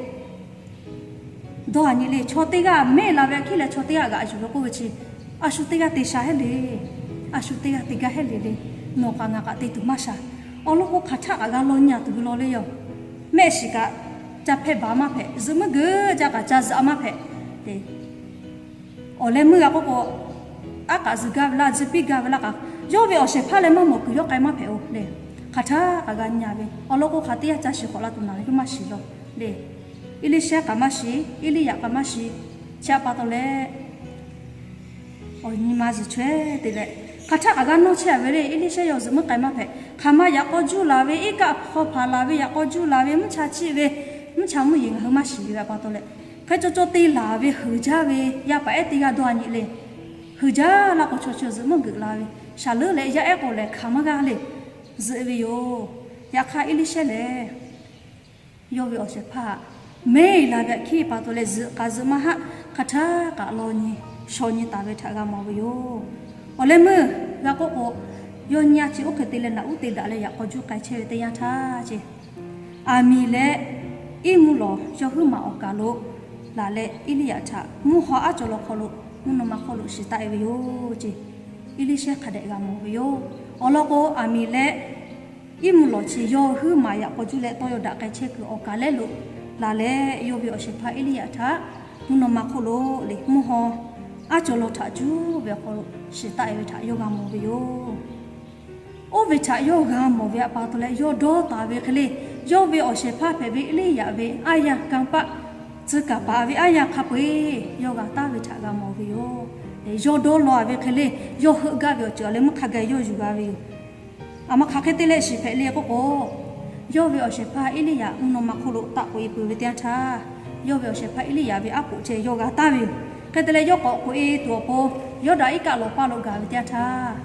Dawˇ-a nyi le, chaw teˇ g'aˇ mehˆ la ve hk'e leh chaw teˇ g'aˇ g'aꞈ yuˬ ve k'oˆ ve chi, a shu teˇ g'aˇ te sha hehˉ le. A shu teˇ g'aˇ te gaˇ hehˉ le le. Nawˬ kaꞈ ngaˬ kaꞈ te tuˬ maˇ sha. Awˬ lawn k'o, hk'aˬ htaˆ kaꞈ g'a law nyi-a tuˬ ve law le yoˬ. Mehˆ shiˍ kaꞈ ca hpehˇ baˬ maˇ hpehꞈ, zuhꞈ muiˉ geuˆ jaˇ kaꞈ ca zuhꞈ-a maˇ hpehꞈ le. Awˬ leh meuˇ g'a k'oˆ k'o, aˉ k'aꞈ zuhꞈ gaˇ ve laˇ, zuhꞈ piˇ gaˇ ve laˇ kaꞈ, yawˇ ve awˬ shehˍ hpaˇ leh maˇ mawˬ kuiˬ yawˇ k'ai maˇ hpehꞈ-oˬ le. Hk'aˬ htaˇ kaꞈ g'a nyi-a ve, awˬ lawn k'o, hk'aˬ teˇ yanˇ ca shiˍ k'awꞈ la tuˬ naˍ yawˇ maˇ shiˍ lawˬ le. Eˇliˇshehˇ kaꞈ maˇ shiˍ, Eˇliˇyaꞈ kaꞈ maˇ shiˍ. Chi pa taw leh, awˬ nyi ma zuhꞈ chaweh te leh, hk'aˬ htaˆ kaꞈ g'a nawˇ chehˇ-a ve le. Eˇliˇshehˇ yawˇ zuhꞈ muiˉ k'ai maˇ hpehꞈ. Hk'aˬ ma yaꞈ k'aw juˇ laˬ ve, iˉ kaˆ hpaw hpaˍ laˬ ve yaꞈ k'aw juˇ laˬ ve, mvuhˇ cha chiˆ ve, mvuhˇ cha mvuhˇ yeˬ ngaˬ hui maˇ shiˍ ve pa taw leh, Hk'e cawˬ cawˬ te laˬ ve heuˬ jaˇ ve yaˇ paˍ ehˉ teˇ g'aˇ dawˇ a nyi le. Heuˬ jaˇ laˇ k'o chaw chi zuhꞈ meuˇ geuꞈ la ve, shaˍ leuˉ leh yaˇ ehˉ k'o lehˬ hkanˍ maˇ g'aˇ le, zuhꞈ ve yoˬ. Yaꞈ hk'aˇ Eˇliˇshehˇ lehˬ, yawˇ ve awˬ shehˍ hpaˇ mehˉ laˬ ve aꞈ hkiˉ pa taw leh zuhꞈ k'aꞈ zuhꞈ maˇ haˆ, hk'a htaˇ kaꞈ law nyi shaw nyi taˍ ve htaꞈ g'a mawˬ ve yoˬ. Awˬ leh meuˇ g'a k'oˆ k'o, yawˇ nyi a chi oˇ hk'e te leh naꞈ uˉ te daꞈ leh yaꞈ k'aw juˇ k'ai chehˇ ve teˇ yanˇ htaˇ ce, aˬ miˍ leh iˉ mvuhˇ lawˬ yawˇ huiˉ maˬ awˬ kaˬ lo laˬ leh Eˇliˇyaꞈ htaꞈ mvuhˇ haw aˉ cawˬ law hk'aw lo mvuhˇ naw ma hk'oˆ lo shiˍ taˆ e ve yoˬ ce. Eˇliˇshehˇ hk'a dehꞈ g'a mawˬ ve yoˬ. Awˬ lawn k'o, aˬ miˍ leh iˉ mvuhˇ lawˬ chi yawˇ huiˉ maˬ yaꞈ k'aw juˇ leh tawˇ yaw daꞈ k'ai chehˇ kuiˬ awˬ kaˬ lehˉ lo laˬ leh, yawˇ ve awˬ shehˍ hpaˇ Eˇliˇyaꞈ htaꞈ mvuhˇ naw ma hk'oˆ lo leh mvuhˇ haw aˉ cawˬ law htaꞈ cuˉ ve awˬ hk'aw lo shiˍ taˆ e ve htaꞈ yawˇ g'a mawˬ ve yoˬ. Oˇ ve htaꞈ yawˇ g'a mawˬ ve aꞈ pa taw leh yawˇ dawˇ taˍ ve hk'e le, yawˇ ve awˬ shehˍ hpaˇ hpehꞈ ve Eˇliˇyaꞈ ve aˉ yanˇ kanˇ paˆ tcuh kaˍ paˍ ve aˉ yanˇ hk'a peu-eˬ yawˇ g'a taˍ ve htaꞈ g'a mawˬ ve yoˬ. Yawˇ dawˇ law ve hk'e le, yawˇ heuˆ gaˇ ve awˬ ceuˬ awˬ leh meuˇ hk'a gaˬ yawˇ yuˬ g'a ve yoˬ. Aˬ ma hk'aˬ hk'e te leh shiˍ hpehꞈ le k'oˆ k'o, yawˇ ve awˬ shehˍ hpaˇ Eˇliˇyaꞈ mvuhˇ naw ma hk'oˆ lo taˆ k'oꞈ e peuˬ ve teˇ yanˇ htaˇ, yawˇ ve awˬ shehˍ hpaˇ Eˇliˇyaꞈ ve aˉ poꞈ ceh yawˇ g'a taˍ ve yoˬ. Hk'e te leh yawˇ k'awꞈ k'oꞈ e tuˬ awˬ pon, Yawˇdanˍ iˉ kaˆ lawˬ paˇ lo gaˬ ve teˇ yanˇ htaˇ,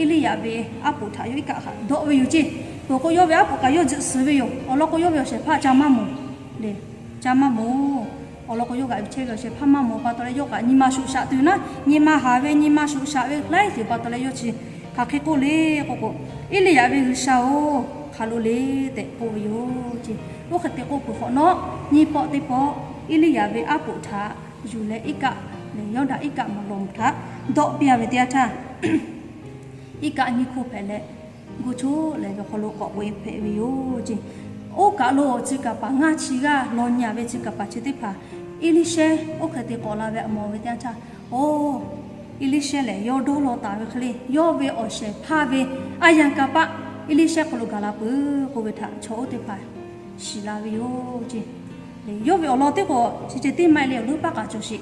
Eˇliˇyaꞈ ve aˉ poꞈ htaꞈ yawˇ iˉ kaˆ htaꞈ dawˆ ve yoˬ ce. Peuˬ k'o yawˇ ve aˉ poꞈ kaꞈ yawˇ tzuhꞈ suhˍ ve yoˬ. Awˬ lawn k'o yawˇ ve awˬ shehˍ hpaˇ ca maˇ mawˬ le, ca maˇ mawˬ. Awˬ lawn k'o yawˇ g'aꞈ yuˬ chehˇ ve awˬ shehˍ hpaˇ maˇ mawˬ pa taw leh yawˇ kaꞈ nyi ma shuꞈ shaꞈ tuˬ naˉ, nyi ma haˍ ve nyi ma shuꞈ shaꞈ ve laiˉ ceuˬ pa taw leh yawˇ chi hk'aˬ hk'e k'oˆ le k'oˆ k'o, Eˇliˇyaꞈ ve G'uiˬsha-oˬ, hk'aˬ lo le tehꞈ k'oˆ ve yoˬ ce. Oˇ hk'e te k'oˆ peuˬ hk'awꞈ nawˉ, nyiˇ pawˆ teˇ pawˆ Eˇliˇyaꞈ ve aˉ poꞈ htaꞈ yuˬ leh iˉ kaˆ leh Yawˇdanˍ iˉ kaˆ mvuhˇ lawˬ htaꞈ dawˆ piˇ ve teˇ yanˇ htaˇ, iˉ kaˆ nyiˇ hkoˇ hpehꞈ leh, gu choˆ leh ve awˬ hk'aw lo k'awꞈ k'oꞈ e hpehꞈ ve yoˬ ce. Oˇ kaˬ lo awˬ ceuˬ kaˍ paˍ ngaˇ chi g'aˇ law nyi a ve ceuˬ kaˍ paˍ chi teˇ hpaˍ Eˇliˇshehˇ oˇ hk'e te k'awꞈ la ve aꞈ mawˬ ve teˇ yanˇ htaˇ, oˇ, Eˇliˇshehˇ lehˬ yawˇ dawˇ law taˍ ve hk'e le, yawˇ ve awˬ shehˍ hpaˇ ve aˉ yanˇ kanˇ paˆ Eˇliˇshehˇ hk'aw lo gaˬ la peuˬ k'oˆ ve htaꞈ chaw oˇ teˇ hpaˍ shiˍ la ve yoˬ ce. Yawˇ ve awˬ lawn teˇ k'o chi ceh tiˉ maˇ heˆ leh awˬ leuˉ paˉ kaꞈ cawˬ sheˍ.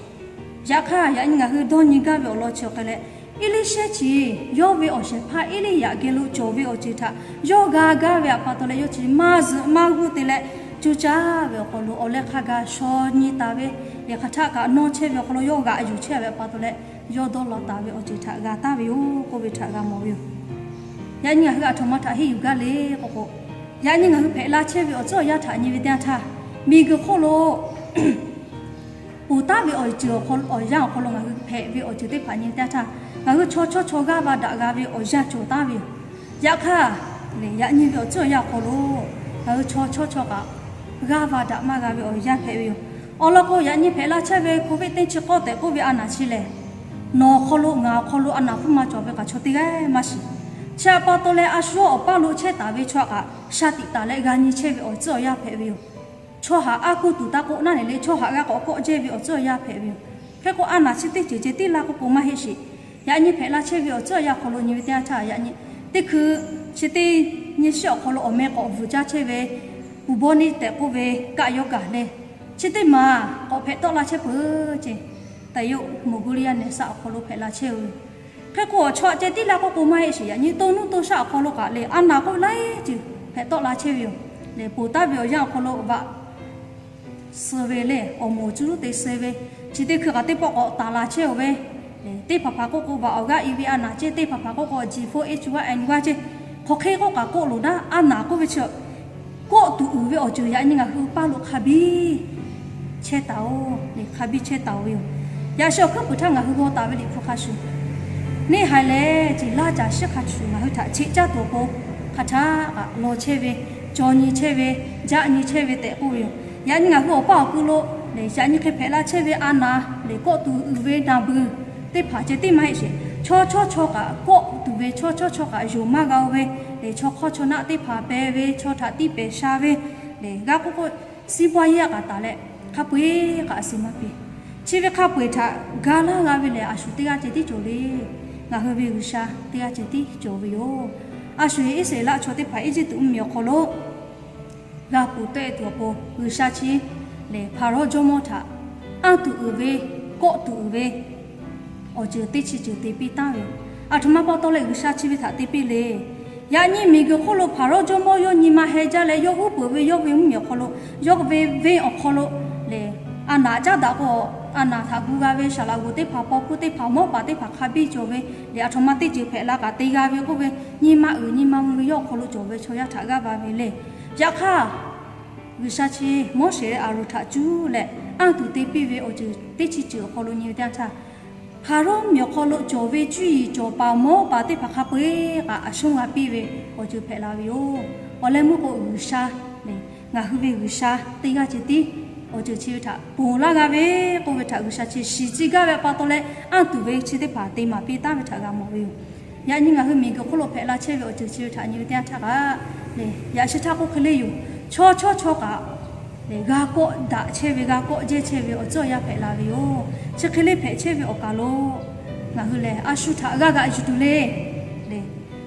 Yaꞈ hk'aˇ yaꞈ nyi ngaˬ hui dawˇ nyi gaˇ ve awˬ lawn chi awˬ hk'e leh, Eˇliˇshehˇ chi yawˇ ve awˬ shehˍ hpaˇ Eˇliˇyaꞈ geh lo cawˬ ve awˬ ceuˬ htaꞈ yawˇ g'a gaˇ ve aꞈ pa taw leh yawˇ chi maˇ zuhꞈ maˇ g'uˇ te leh, co caˇ ve awˬ hk'aw lo awˬ leh hk'a gaˬ shaw nyi taˍ ve, yehˬ hk'aˬ htaˆ kaꞈ nawˇ chehˇ ve awˬ hk'aw lo yawˇ g'aꞈ yuˬ chehˇ ve aꞈ pa taw leh, yawˇ dawˇ law taˍ ve awˬ ceuˬ htaꞈ g'a taˍ ve yoˬ k'oˆ ve htaꞈ g'a mawˬ ve yoˬ. Yaꞈ nyi ngaˬ hui aˬ htoꞈ ma htaꞈ henˇ yuˬ gaˇ le k'o k'o, yaꞈ nyi ngaˬ hui hpehꞈ la chehˇ ve awˬ tcuhˉ awˬ yanˇ htaꞈ nyi ve teˇ yanˇ htaˇ, miˬguiˬ hk'oˆ lo ponˬ taˉ ve awˬ ceuˬ awˬ yanˇ awˬ hk'aw lo ngaˬ hui hpehꞈ ve awˬ ceuˬ teˇ hpaˍ nyi teˇ yanˇ htaˇ, ngaˬ hui chaw chawˇ chaw g'aˇ va daꞈ g'a ve awˬ yanˇ cawˬ taˉ ve yoˬ. Yaꞈ hk'aˇ, yaꞈ nyi ve awˬ tcuhˉ awˬ yanˇ awˬ hk'aw lo ngaˬ hui chaw chawˇ chaw kaꞈ g'aˇ va daꞈ maˇ g'a ve awˬ yanˇ hpehꞈ ve yoˬ. Awˬ lawn k'o, yaꞈ nyi hpehꞈ la chehˇ ve Covid teˇ chi k'awˇ tehꞈ k'oˆ ve a naˍ chi lehˬ, nawˬ awˬ hk'aw lo ngaˬ awˬ hk'aw lo a naˍ hpfuhˇ ma cawˬ ve kaꞈ chaw teˇ g'aˇ maˇ shiˍ. Chi aꞈ pa taw leh a shu awˬ paˇ lo chehˇ taˍ ve chaw kaꞈ sha tiꞈ taˍ leh g'a nyi chehˇ ve awˬ tcuhˉ awˬ yanˇ hpehꞈ ve yoˬ. Chaw haꞈ a kuˇ tuˬ taˇ k'oˆ naˉ ne le, chaw haꞈ g'a k'awꞈ kawˆ jehˇ ve awˬ tcuhˉ awˬ yanˇ hpehꞈ ve yoˬ. Hk'e k'o, a naˍ chi teˇ ceuˬ ceh tiˉ laˇ k'oˆ k'o maˇ heˆ sheˍ. Yaꞈ nyi hpehꞈ la chehˇ ve awˬ tcuhˉ awˬ yanˇ awˬ hk'aw lo nyi ve teˇ yanˇ htaˇ, yaꞈ nyi teˇ hkui chi teˇ nyi shiˉ awˬ hk'aw lo awˬ meh k'awꞈ bvuhˬ jaˇ chehˇ ve bubonic tehꞈ k'oˆ ve kaˆ yawˇ kaˬ leh, chi teˇ maˬ k'awꞈ hpehꞈ tawˆ la chehˇ peuˬ ce. Tehꞈ yawˇ Mongolia neˍ saˆ awˬ hk'aw lo hpehꞈ la chehˇ ve. Hk'e k'o, awˬ chaw ceh tiˉ laˇ k'oˆ k'o maˇ heˆ sheˍ. Yaꞈ nyi to nuˇ to shaˆ awˬ hk'aw lo kaꞈ lehˬ, a naˍ k'oˆ laiˉ ceuˬ hpehꞈ tawˆ la chehˇ ve yoˬ. Lehˬ, ponˬ taˉ ve awˬ yanˇ awˬ hk'aw lo vaꞈ suh ve lehˬ, awˬ moˍ cuˇ luˉ te suh ve, chi teˇ hkui kaꞈ teˇ pawˆ k'awꞈ taˍ la chehˇ oˬ ve, teˇ hpaˍ hpaˍ k'oˆ k'o vaꞈ awˬ g'aˇ i ve a naˍ ceˇ, teˇ hpaˍ hpaˍ k'oˆ k'o G four H one N one ceˇ, hk'aˬ hk'e k'oˆ kaꞈ k'oˆ loˬ naˉ, a naˍ k'oˆ ve chi kawˆ tuˬ uiˍ ve awˬ ceuˬ yaꞈ nyi ngaˬ hui paˇ lo hk'a biˇ chehˇ taˍ oˬ, hk'a biˇ chehˇ taˍ oˬ ve yoˬ. Yaꞈ shi awˬ hkuiˉ puiˍ htaˇ ngaˬ hui g'aw taˍ ve Liꞈ hpu hk'a shuˍ, neˇ haiˬ lehˬ, ce laˇ caˬ shiˉ hk'a shuˍ ngaˬ hui htaꞈ cheꞈ caˇ tuˬ awˬ pon, hk'aˬ htaˇ kaꞈ law chehˇ ve, caw nyi chehˇ ve, jaˆ nyi chehˇ ve tehꞈ k'oˆ ve yoˬ. Yaꞈ nyi ngaˬ hui awˬ paˇ awˬ ku lo lehˬ, yaꞈ nyi hk'e hpehꞈ la chehˇ ve a naˍ lehˬ, kawˆ tuˬ uiˍ ve naˬ beuˬ teˇ hpaˍ ceh tiˉ maˇ heˆ sheˍ. Chaw chawˇ chaw kaꞈ kawˆ tuˬ ve, chaw chawˇ chaw kaꞈ yonˍ maˇ g'a oˬ ve lehˬ, chaw hk'awˇ chaw naˆ teˇ hpaˍ pehˬ ve, chaw htaꞈ tiˇ pehˍ sha ve lehˬ, g'a k'oˆ k'o, siˉ bawˇ yaˇ k'aꞈ taˍ leh, hk'a peu-eˬ k'aꞈ suh maˇ piˇ. Chi ve hk'a peu-eˬ htaꞈ ga laˇ g'a ve lehˬ, a shu teˇ g'aˇ ceh tiˉ cawˬ le. Ngaˬ hui ve G'uiˬsha teˇ g'aˇ ceh tiˉ cawˬ ve yoˬ. A shu Iˉsaˍreˍlaˆ chaw teˇ hpaˍ Eˇjiˇtuꞈ mvuhˇ miˬ awˬ hk'aw lo g'a ponˬ tawˆ e tuˬ awˬ pon, G'uiˬsha chi lehˬ Hpaˍrawˇ jawˇmawˇ htaꞈ anˇ tuˬ uiˍ ve, kawˆ tuˬ uiˍ ve awˬ ceuˬ teˇ chi ceuˬ te piˇ taˍ ve yoˬ. Aˬ htoꞈ ma pa taw leh G'uiˬsha chi ve htaꞈ te piˇ le. Yaꞈ nyi miˬguiˬ hk'oˆ lo Hpaˍrawˇ jawˇmawˇ yawˇ nyi ma heh jaˇ leh, yawˇ uˉ peunˍ ve yawˇ ve mvuhˇ miˬ awˬ hk'aw lo, yawˇ ve venˇ awˬ hk'aw lo lehˬ, a naˍ caˉ daꞈ k'o, a naˍ htaꞈ gu g'a ve saˍ laꞈ g'oˍ teˇ hpaˍ, paw hkuˇ teˇ hpaˍ, mawˉ paˍ teˇ hpaˍ hk'a biˇ cawˬ ve le, aˬ htoꞈ ma teˇ ceuˬ hpehꞈ la kaꞈ te g'a ve k'oˆ ve, nyi ma uiˍ nyi ma mvuh ve yawˇ awˬ hk'aw lo cawˬ ve chaw yaˇ htaꞈ g'aˇ va ve le. Yaꞈ hk'aˇ, G'uiˬsha chi Moˉseˍ leh Aˍronˍ htaꞈ cuˇ leh anˇ tuˬ te piˇ ve awˬ ceuˬ teˇ chi ceuˬ awˬ hk'aw lo nyi ve teˇ yanˇ htaˇ, Hpaˍrawˇ miˬ awˬ hk'aw lo cawˬ ve cuˇ yiˍ cawˬ paˍ mawˉ paˍ teˇ hpaˍ hk'a peu-eˬ kaꞈ a shonˉ g'a piˇ ve awˬ ceuˬ hpehꞈ la ve yoˬ. Awˬ leh meuˇ k'o, G'uiˬsha le, ngaˬ hui ve G'uiˬsha teˇ g'aˇ ceh tiˉ awˬ ceuˬ chi ve htaꞈ ponˬ laˇ g'a ve k'oˆ ve htaꞈ G'uiˬsha chi shiˍ ciˇ gaˇ ve pa taw leh, anˇ tuˬ ve chi teˇ hpaˍ te maˍ piˇ taˍ ve htaꞈ g'a mawˬ ve yoˬ. Yaꞈ nyi ngaˬ hui miˬguiˬ hk'oˆ lo hpehꞈ la chehˇ ve awˬ ceuˬ chi ve htaꞈ nyi ve teˇ yanˇ htaˇ kaꞈ le, yaꞈ sheh htaˇ k'oˆ hk'e le yoˬ. Chaw chawˇ chaw kaꞈ le, g'a kawˆ daꞈ chehˇ ve, g'a kawˆ jehˇ chehˇ ve awˬ tcuhˇ awˬ yanˇ hpehꞈ la ve yoˬ. Chi hk'e le hpehꞈ chehˇ ve awˬ kaˬ lo ngaˬ hui lehˬ, a shu htaꞈ g'a g'aꞈ yuˬ tuˬ le. Le,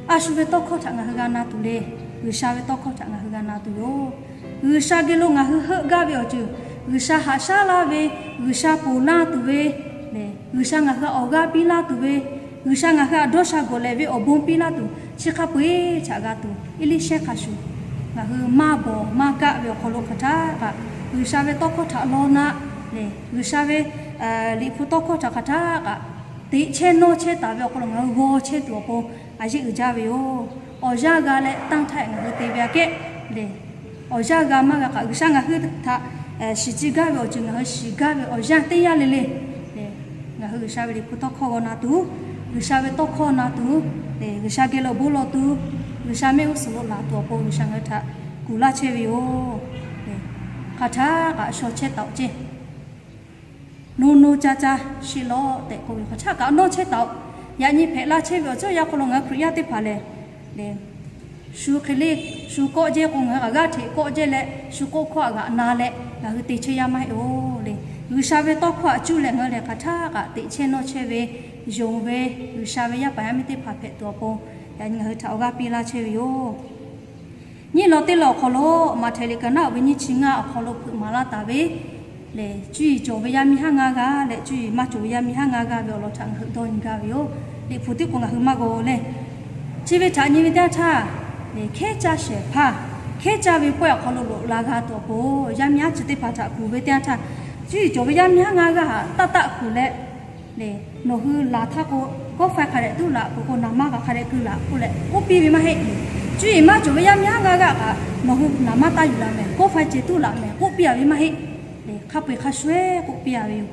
a shu ve tawˇ hkawˇ htaꞈ ngaˬ hui g'a na tuˬ le. G'uiˬsha ve tawˇ hkawˇ htaꞈ ngaˬ hui g'a na tuˬ yoˬ. G'uiˬsha geh lo ngaˬ hui heuˆ gaˇ ve awˬ ceuˬ, G'uiˬsha haꞈ shaˉ laˇ ve, G'uiˬsha ponˬ laˇ tuˬ ve le, G'uiˬsha ngaˬ hui awˬ g'aˇ piˇ laˇ tuˬ ve, G'uiˬsha ngaˬ hui htaꞈ dawˇ sha gawˬ lehˬ ve awˬ bon piˇ laˇ tuˬ chi hk'a peu-eˬ htaꞈ g'a tuˬ, Eˇliˇshehˇ hk'a shuˍ ngaˬ hui maˇ bawˬ maˇ kaˆ ve awˬ hk'aw lo hk'aˬ htaˇ kaꞈ, G'uiˬsha ve tawˇ hkawˇ htaꞈ law na le, G'uiˬsha ve Liꞈ hpu tawˇ hkawˇ htaꞈ hk'aˬ htaˇ kaꞈ teꞈ chehˇ nawˇ chehˇ taˍ ve awˬ hk'aw lo ngaˬ hui g'aw chehˇ tuˬ awˬ pon a yeˆ uiˍ jaˇ ve yoˬ. Awˬ yanˇ g'a leh tanˇ htaˇ ngaˬ hui te ve aꞈ kehˉ le, awˬ yanˇ g'a maˇ g'a kaꞈ, G'uiˬsha ngaˬ hui htaꞈ shiˍ ciˇ gaˇ ve awˬ ceuˬ ngaˬ hui shiˍ gaˇ ve awˬ yanˇ teˇ yanˇ le le le, ngaˬ hui G'uiˬsha ve Liꞈ hpu tawˇ hkawˇ g'aw na tuˬ, G'uiˬsha ve tawˇ hkawˇ na tuˬ le, G'uiˬsha geh lo bon lawˬ tuˬ, G'uiˬsha mehˆ g'uˇ suhˍ lo laˬ tuˬ awˬ pon G'uiˬsha ngaˬ hui htaꞈ kuˬ laˇ chehˇ ve yoˬ. Hk'aˬ htaˇ kaꞈ shaw chehˇ taˍ-oꞈ ceˇ. Nuˇ nuˇ caˇ caˇ sheˆ lawˆ tehꞈ k'oˆ ve hk'aˬ htaˇ kaꞈ nawˇ chehˇ taˍ-oꞈ. Yaꞈ nyi hpehꞈ la chehˇ ve awˬ ceuˬ yaˇ hk'aw lo ngaˬ hui Hkriꞈ yaˇ teˇ hpaˍ lehˬ, shu hk'e le, shu kawˆ jehˇ k'o ngaˬ hui kaꞈ g'aˇ hteꞈ kawˆ jehˇ leh, shu k'oˆ hkawˇ htaꞈ g'aꞈ na leh ngaˬ hui te chehˇ yaˇ maˇ heˆ-oˬ le. G'uiˬsha ve tawˇ hkawˇ htaꞈ cuˇ leh ngaˬ hui lehˬ hk'aˬ htaˇ kaꞈ teꞈ chehˇ nawˇ chehˇ ve, yonˍ ve G'uiˬsha ve yaˇ paˍ yaˇ miˇ teˇ hpaˍ hpehꞈ tuˬ awˬ pon yaꞈ nyi ngaˬ hui htaꞈ awˬ g'aˇ piˇ laˇ chehˇ ve yoˬ. Nyiˇ lawn teˇ lawn awˬ hk'aw lo, Maꞈhtehˍ liꞈ kaꞈ naˆ uiˍ ve nyiˇ chi ngaˇ awˬ hk'aw lo hpeuꞈ maˍ laˇ taˍ ve lehˬ, cuˇ yiˍ cawˬ ve yaˇ miˇ haˉ ngaˇ g'aˇ leh cuˇ yiˍ maˇ cawˬ ve yaˇ miˇ haˉ ngaˇ g'aˇ ve awˬ lawn htaꞈ ngaˬ hui dawˇ nyi gaˇ ve yoˬ. Liꞈ hpu tiˉ k'o ngaˬ hui maˇ g'aw le. Chi ve htaꞈ nyi ve teˇ yanˇ htaˇ, hkehˉ caˇ shehˍ hpaˇ, hkehˉ caˇ ve pawehˇ awˬ hk'aw lo loꞈ la g'a tuˬ awˬ pon, yaˇ miˇ haˉ chi teˇ hpaˍ htaꞈ kuˬ ve teˇ yanˇ htaˇ, cuˇ yiˍ cawˬ ve yaˇ miˇ haˉ ngaˇ g'aˇ htaꞈ taˆ taˆ kuˬ leh, nawˬ hui laˬ htaˇ k'o, kawˆ faiˇ hk'a dehꞈ tuˉ laꞈ, k'o k'o naˍ manˇ kaꞈ hk'a dehꞈ keu laꞈ k'oˆ leh k'oˆ piˇ ve maˇ heˆ. Cuˇ yiˍ maˇ cawˬ ve yaˇ miˇ haˉ ngaˇ g'aˇ kaꞈ nawˬ hui naˍ manˇ taˇ yuˬ laꞈ mehˍ, kawˆ faiˇ ceh tuˉ laꞈ mehˍ k'oˆ piˇ a ve maˇ heˆ. Hk'a peu-eˬ hk'a shuˍ-eˬ k'oˆ piˇ a ve yoˬ.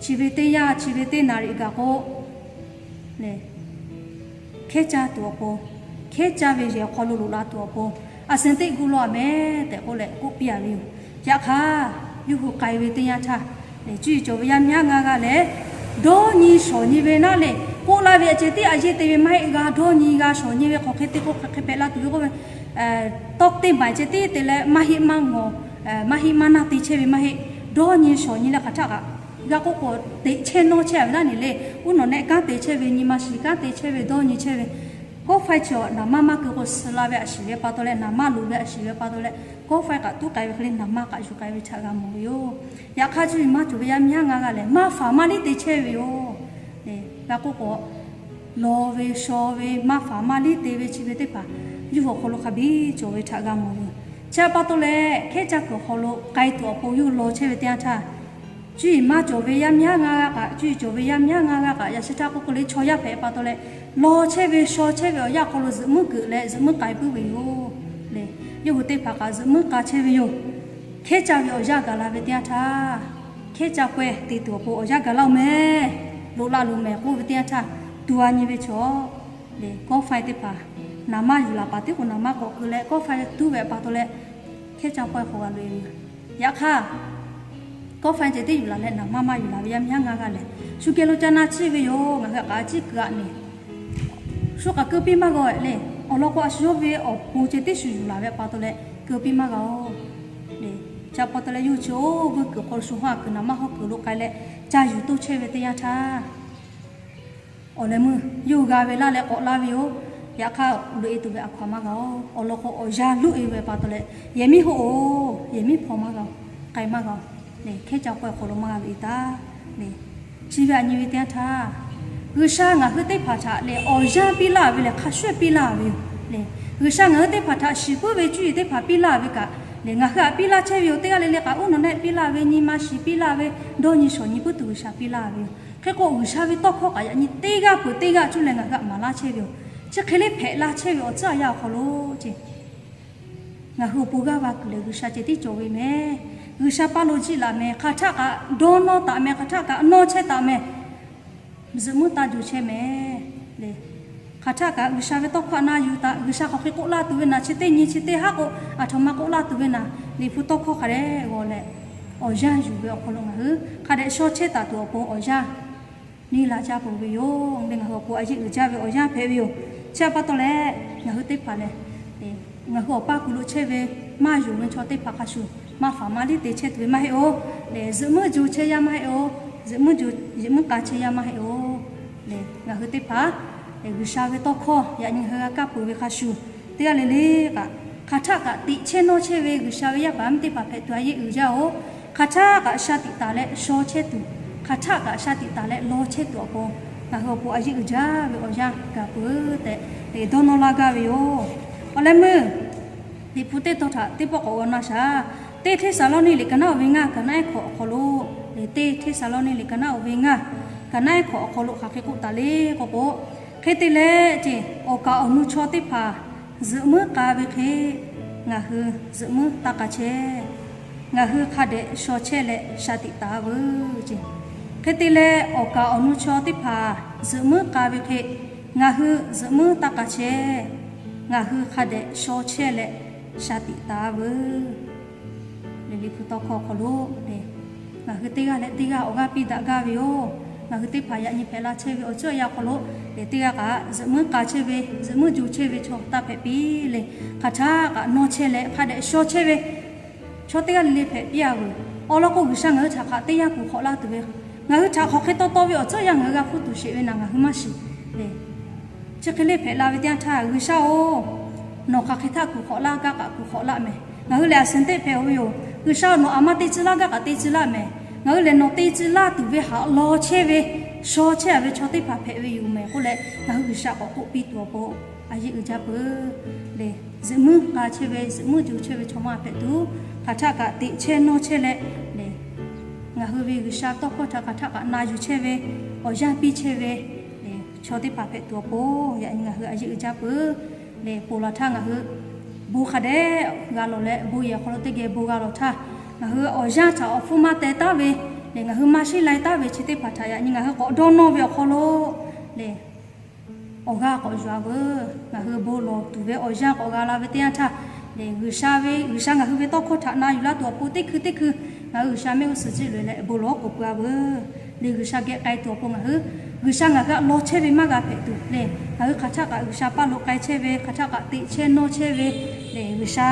Chi ve teˇ yanˇ, chi ve teˇ naˍ riꞈ gaˬ k'o, hkehˉ caˇ tuˬ awˬ pon, hkehˉ caˇ ve yehˬ awˬ hk'aw lo loꞈ la tuˬ awˬ pon, a shu teˇ gu law a mehˍ tehꞈ k'oˆ leh k'oˆ piˇ a ve yoˬ. Yaꞈ hk'aˇ, yawˇ hui k'ai ve teˇ yanˇ htaˇ, cuˇ yiˍ cawˬ ve yaˇ miˇ haˉ ngaˇ g'aˇ lehˬ, dawˇ nyi shawˍ nyi ve naˉ le, k'oˆ la ve a ceh tiˉ a yeˇ te ve maˇ heˆ. G'a dawˇ nyi g'a shawˍ nyi ve hk'aˬ hk'e te k'o hk'aˬ hk'e hpehꞈ la tuˬ ve k'oˆ ve, tawˇ teˇ maiˬ ceh tiˉ te leh maˇ heˆ maˇ ngawˬ, maˇ heˆ maˇ naˇ te chehˇ ve maˇ heˆ. Dawˇ nyi shawˍ nyi leh hk'aˬ htaˇ kaꞈ g'a k'oˆ k'o, teꞈ chehˇ nawˇ chehˇ a ve naˉ ne le. Uˉ nawˬ nehˆ kanˉ te chehˇ ve, nyi ma shiˍ kanˉ te chehˇ ve, dawˇ nyi chehˇ ve, kawˆ faiˇ chi awˬ naˍ manˇ maˇ keu k'o, suh la ve a shiˍ ve pa taw leh, naˍ manˇ loꞈ ve a shiˍ ve pa taw leh, kawˆ faiˇ kaꞈ tuˉ k'ai ve hk'e le, naˍ manˇ kaꞈ yuˬ k'ai ve htaꞈ g'a mawˬ ve yoˬ. Yaꞈ hk'aˇ, cuˇ yiˍ maˇ cawˬ ve yaˇ miˇ haˉ ngaˇ g'aˇ lehˬ, maˇ faˍ maˇ liˇ te chehˇ ve yoˬ. G'a k'oˆ k'o, lawˬ ve shaw ve maˇ faˍ maˇ liˇ te ve chi ve teˇ hpaˍ yawˇ hui awˬ hk'aw lo hk'a biˇ cawˬ ve htaꞈ g'a mawˬ ve yoˬ. Chi pa taw leh, hkehˉ caˇ kuiˬ awˬ hk'aw lo k'ai tuˬ awˬ pon yawˇ hui law chehˇ ve teˇ yanˇ htaˇ, cuˇ yiˍ maˇ cawˬ ve yaˇ miˇ haˉ ngaˇ g'aˇ kaꞈ, cuˇ yiˍ cawˬ ve yaˇ miˇ haˉ ngaˇ g'aˇ kaꞈ, yaꞈ sheh htaˇ k'oˆ k'o le, chaw yaˇ hpehꞈ pa taw leh, law chehˇ ve shaw chehˇ ve awˬ yanˇ awˬ hk'aw lo zuhꞈ muiˉ keuꞈ leh zuhꞈ muiˉ k'ai puiˉ ve yoˬ. Lehˬ, yawˇ hui teˇ hpaˍ kaꞈ zuhꞈ muiˉ k'ai chehˇ ve yoˬ. Hkehˉ caˇ ve awˬ yanˇ gaˬ la ve teˇ yanˇ htaˇ, hkehˉ caˇ pawehˇ te tuˬ awˬ pon awˬ yanˇ gaˬ laˇ-oˬ mehˍ, loꞈ la loꞈ mehˍ k'oˆ ve teˇ yanˇ htaˇ, tu a nyi ve chaw le, kawˆ faiˇ teˇ hpaˍ naˍ manˇ yuˬ laˬ paˍ tiˉ k'o naˍ manˇ k'awꞈ keu leh, kawˆ faiˇ tuˉ ve pa taw leh, hkehˉ caˇ pawehˇ hk'aw g'a loꞈ e ve yoˬ. Yaꞈ hk'aˇ, kawˆ faiˇ ceh tiˉ yuˬ laˬ leh naˍ manˇ maˇ yuˬ laˬ ve yaˇ miˇ haˉ ngaˇ g'aˇ lehˬ, shu geh lo ca na chiˇ ve yoˬ. Ngaˬ hui kaꞈ a ciˉ keu a nehˬ, shu kaꞈ keu piˇ maˇ g'a-oˬ le. Awˬ lawn k'o, a shu yawˇ ve awˬ pon ceh tiˉ shu yuˬ laˬ ve pa taw leh keu piˇ maˇ g'a-oˬ le. Chi pa taw leh, yawˇ hui chi oˇ vuiˇ kuiˬ hk'aw lo shu hawˇ a kuiˬ naˍ manˇ hawˇ kuiˬ lo k'ai leh ca yuˬ toˇ chehˇ ve teˇ yanˇ htaˇ, awˬ leh meuˇ yawˇ hui g'a ve laˇ leh k'awꞈ laˇ ve yoˬ. Yaꞈ hk'aˇ, loꞈ e tuˬ ve a hkaw a maˇ g'a-oˬ. Awˬ lawn k'o, awˬ yanˇ loꞈ e ve pa taw leh, yehˬ miˉ hoˆ-oˬ, yehˬ miˉ hpaw maˇ g'a-oˬ, k'ai maˇ g'a-oˬ le. Hkehˉ caˇ pawehˇ hk'aw lo maˇ g'a loꞈ e taˍ le. Chi ve a nyi ve teˇ yanˇ htaˇ, G'uiˬsha ngaˬ hui teˇ hpaˍ htaꞈ lehˬ awˬ yanˇ piˇ laˇ ve lehˬ, hk'a shuˍ piˇ laˇ ve yoˬ le. G'uiˬsha ngaˬ hui teˇ hpaˍ htaꞈ shiˍ puiˉ ve cuˇ yiˍ teˇ hpaˍ piˇ laˇ ve kaꞈ, Lehˬ, ngaˬ hui htaꞈ piˇ laˇ chehˇ ve yoˬ. Teˇ g'aˇ le le kaꞈ uˉ nawˬ nehˆ piˇ laˇ ve, nyi ma shiˍ piˇ laˇ ve, dawˇ nyi shawˍ nyi puiˉ tuˬ G'uiˬsha piˇ laˇ ve yoˬ. Hk'e k'o, G'uiˬsha ve tawˇ hkawˇ kaꞈ yaꞈ nyi teˇ g'aˇ peuˬ teˇ g'aˇ cuˇ leh ngaˬ hui htaꞈ maˍ laˇ chehˇ ve yoˬ. Chi hk'e le hpehꞈ la chehˇ ve awˬ tcuhˉ awˬ yanˇ awˬ hk'aw lo ceˇ, ngaˬ hui awˬ pon g'aˇ va kuiˬ lehˬ, G'uiˬsha ceh tiˉ cawˬ ve meh. G'uiˬsha paˇ lo jiˇ laꞈ meh. Hk'aˬ htaˆ kaꞈ dawˇ nawˇ taˍ meh. Hk'aˬ htaˆ kaꞈ nawˇ chehˇ taˍ meh. Zuhꞈ muiˉ taˇ jo chehˇ meh. Lehˬ, hk'aˬ htaˆ kaꞈ G'uiˬsha ve tawˇ hkawˇ na yuˬ taˍ, G'uiˬsha hk'aˬ hk'e k'oˆ laˇ tuˬ ve naˬ, chi teˇ nyi chi teˇ haˉ k'o, aˬ htoꞈ ma k'oˆ laˇ tuˬ ve naˬ, Liꞈ hpu tawˇ hkawˇ hk'a dehꞈ g'aw leh, awˬ yanˇ yuˬ ve awˬ hk'aw lo ngaˬ hui hk'a dehꞈ shaw chehˇ taˍ tuˬ awˬ pon awˬ yanˇ neˇ la jaˇ peuˬ ve yoˬ. Lehˬ, ngaˬ hui awˬ pon a yeˆ uiˍ jaˇ ve awˬ yanˇ hpehꞈ ve yoˬ. Chi pa taw leh, ngaˬ hui teˇ hpaˍ lehˬ, ngaˬ hui awˬ paˇ kuˬ lo chehˇ ve maˇ yonˍ ve chaw teˇ hpaˍ hk'a shuˍ maˇ faˍ maˇ liˇ te chehˇ tuˬ ve maˇ heˆ-oˬ. Lehˬ, zuhꞈ muiˉ jo chehˇ yaˇ maˇ heˆ-oˬ. Zuhꞈ muiˉ jo, zuhꞈ muiˉ k'a chehˇ yaˇ maˇ heˆ-oˬ. Lehˬ, ngaˬ hui teˇ hpaˍ lehˬ, G'uiˬsha ve tawˇ hkawˇ yaꞈ nyi ngaˬ hui g'a kaˇ peuˬ ve hk'a shuˍ, teˇ g'aˇ le le kaꞈ hk'aˬ htaˆ kaꞈ teꞈ chehˇ nawˇ chehˇ ve G'uiˬsha ve yaˇ paˍ yaˇ miˇ teˇ hpaˍ hpehꞈ tuˬ a yeˆ uiˍ jaˇ-oˬ. Hk'aˬ htaˆ kaꞈ sha tiꞈ taˍ leh shaw chehˇ tuˬ, hk'aˬ htaˆ kaꞈ sha tiꞈ taˍ leh law chehˇ tuˬ awˬ pon, ngaˬ hui awˬ pon a yeˆ uiˍ jaˇ ve awˬ yanˇ gaˬ peuˬ tehꞈ dawˇ nawˇ laˇ gaˇ ve yoˬ. Awˬ leh meuˇ Liꞈ hpu teˇ tawn htaꞈ teˇ pawˆ k'awꞈ g'aw na shaˍ. Teˇ Hteˇsaˍlawˇniˆ liꞈ ka naˉ oˇ ve ngaˇ ka naˉ ehˉ hkawꞈ awˬ hk'aw lo, lehˬ, Teˇ Hteˇsaˍlawˇniˆ liꞈ ka naˉ oˇ ve ngaˇ ka naˉ ehˉ hkawꞈ awˬ hk'aw lo hk'aˬ hk'e k'oˆ taˍ le k'oˆ k'o, hk'e te leh ceˇ, awˬ kaˍ awˬ nu chaw teˇ hpaˍ zuhꞈ muiˉ k'a ve hk'e, ngaˬ hui zuhꞈ muiˉ taˇ k'a chehˇ. Ngaˬ hui hk'a dehꞈ shaw chehˇ leh sha tiꞈ taˍ veuˬ ceˇ. Hk'e te leh, awˬ kaˍ awˬ nu chaw teˇ hpaˍ zuhꞈ muiˉ k'a ve hk'e, ngaˬ hui zuhꞈ muiˉ taˇ k'a chehˇ. Ngaˬ hui hk'a dehꞈ shaw chehˇ leh sha tiꞈ taˍ veuˬ. Lehˬ, Liꞈ hpu tawˇ hkawˇ awˬ hk'aw lo lehˬ, ngaˬ hui teˇ g'aˇ leh teˇ g'aˇ awˬ g'aˇ piˇ daꞈ gaˇ ve yoˬ. Ngaˬ hui teˇ hpaˍ yaꞈ nyi hpehꞈ la chehˇ ve awˬ ceuˬ awˬ yanˇ awˬ hk'aw lo lehˬ, teˇ g'aˇ kaꞈ zuhꞈ muiˉ k'a chehˇ ve, zuhꞈ muiˉ jo chehˇ ve chaw taˇ hpehꞈ piˇ lehˬ, hk'aˬ htaˆ kaꞈ nawˇ chehˇ leh hk'a dehꞈ shaw chehˇ ve chaw teˇ g'aˇ le le hpehꞈ piˇ-a veuˬ. Awˬ lawn k'o, G'uiˬsha ngaˬ hui htaꞈ hk'aˬ teˇ yanˇ kuˬ hk'awꞈ laˇ tuˬ ve, ngaˬ hui htaꞈ hk'aˬ hk'e taw taw ve awˬ ceuˬ awˬ yanˇ ngaˬ hui g'a hpuˇ tuˬ sheˍ ve naˬ ngaˬ hui maˇ shiˍ lehˬ, chi hk'e le hpehꞈ la ve teˇ yanˇ htaˇ, G'uiˬsha-oˬ, nawˬ hk'aˬ hk'e htaˆ kuˬ hk'awꞈ laˇ gaˇ kaꞈ kuˬ hk'awꞈ laˇ mehˍ. Ngaˬ hui lehˬ a shinˍ teˇ hpehꞈ-oˬ ve yoˬ. G'uiˬsha-oˬ, nawˬ aˬ ma te tcuh laˇ gaˇ kaꞈ te tcuh laˇ mehˍ. Ngaˬ hui lehˬ nawˬ te tcuh laˇ tuˬ ve htaꞈ law chehˇ ve, shaw chehˇ-a ve chaw teˇ hpaˍ hpehꞈ ve yoˬ mehˍ k'oˆ leh, ngaˬ hui G'uiˬsha k'awꞈ k'oˆ piˇ tuˬ awˬ pon a yeˆ uiˍ jaˇ peuˬ lehˬ, zuhꞈ muiˉ k'a chehˇ ve, zuhꞈ muiˉ jo chehˇ ve chaw maˇ hpehꞈ tuˬ, hk'aˬ htaˆ kaꞈ teꞈ chehˇ nawˇ chehˇ leh lehˬ, ngaˬ hui ve G'uiˬsha tawˇ hkawˇ htaꞈ hk'aˬ htaˆ kaꞈ na yuˬ chehˇ ve, awˬ yanˇ piˇ chehˇ ve lehˬ, chaw teˇ hpaˍ hpehꞈ tuˬ awˬ pon yaꞈ nyi ngaˬ hui a yeˆ uiˍ jaˇ peuˬ lehˬ, ponˬ laˬ htaˇ ngaˬ hui bon hk'a dehꞈ g'a lawˬ leh, bon yehˬ awˬ hk'aw lo teˇ geh bon g'a lawˬ htaˇ, ngaˬ hui awˬ yanˇ htaꞈ awˬ hpfuhˇ maˇ teh taˉ ve lehˬ, ngaˬ hui maˇ shiˉ lai taˉ ve chi teˇ hpaˍ htaꞈ yaꞈ nyi ngaˬ hui k'awꞈ dawˇ nawˇ ve awˬ hk'aw lo lehˬ, awˬ g'aˇ k'awꞈ yuˬ-a veuˬ. Ngaˬ hui bon lawˬ tuˬ ve awˬ yanˇ k'awꞈ g'a la ve teˇ yanˇ htaˇ lehˬ, G'uiˬsha ve, G'uiˬsha ngaˬ hui ve tawˇ hkawˇ htaꞈ na yuˬ laˇ tuˬ awˬ pon teˇ hkui teˇ hkui ngaˬ hui G'uiˬsha mehˆ g'uˇ suhˍ jiˆ loꞈ-e leh bon lawˬ k'oˍ pui-a veuˬ. Lehˬ, G'uiˬsha geh k'ai tuˬ awˬ pon ngaˬ hui, G'uiˬsha ngaˬ hui htaꞈ law chehˇ ve maˇ g'a hpehꞈ tuˬ lehˬ, ngaˬ hui hk'aˬ htaˆ kaꞈ G'uiˬsha paˇ lo k'ai chehˇ ve, hk'aˬ htaˆ kaꞈ teꞈ chehˇ nawˇ chehˇ ve lehˬ, G'uiˬsha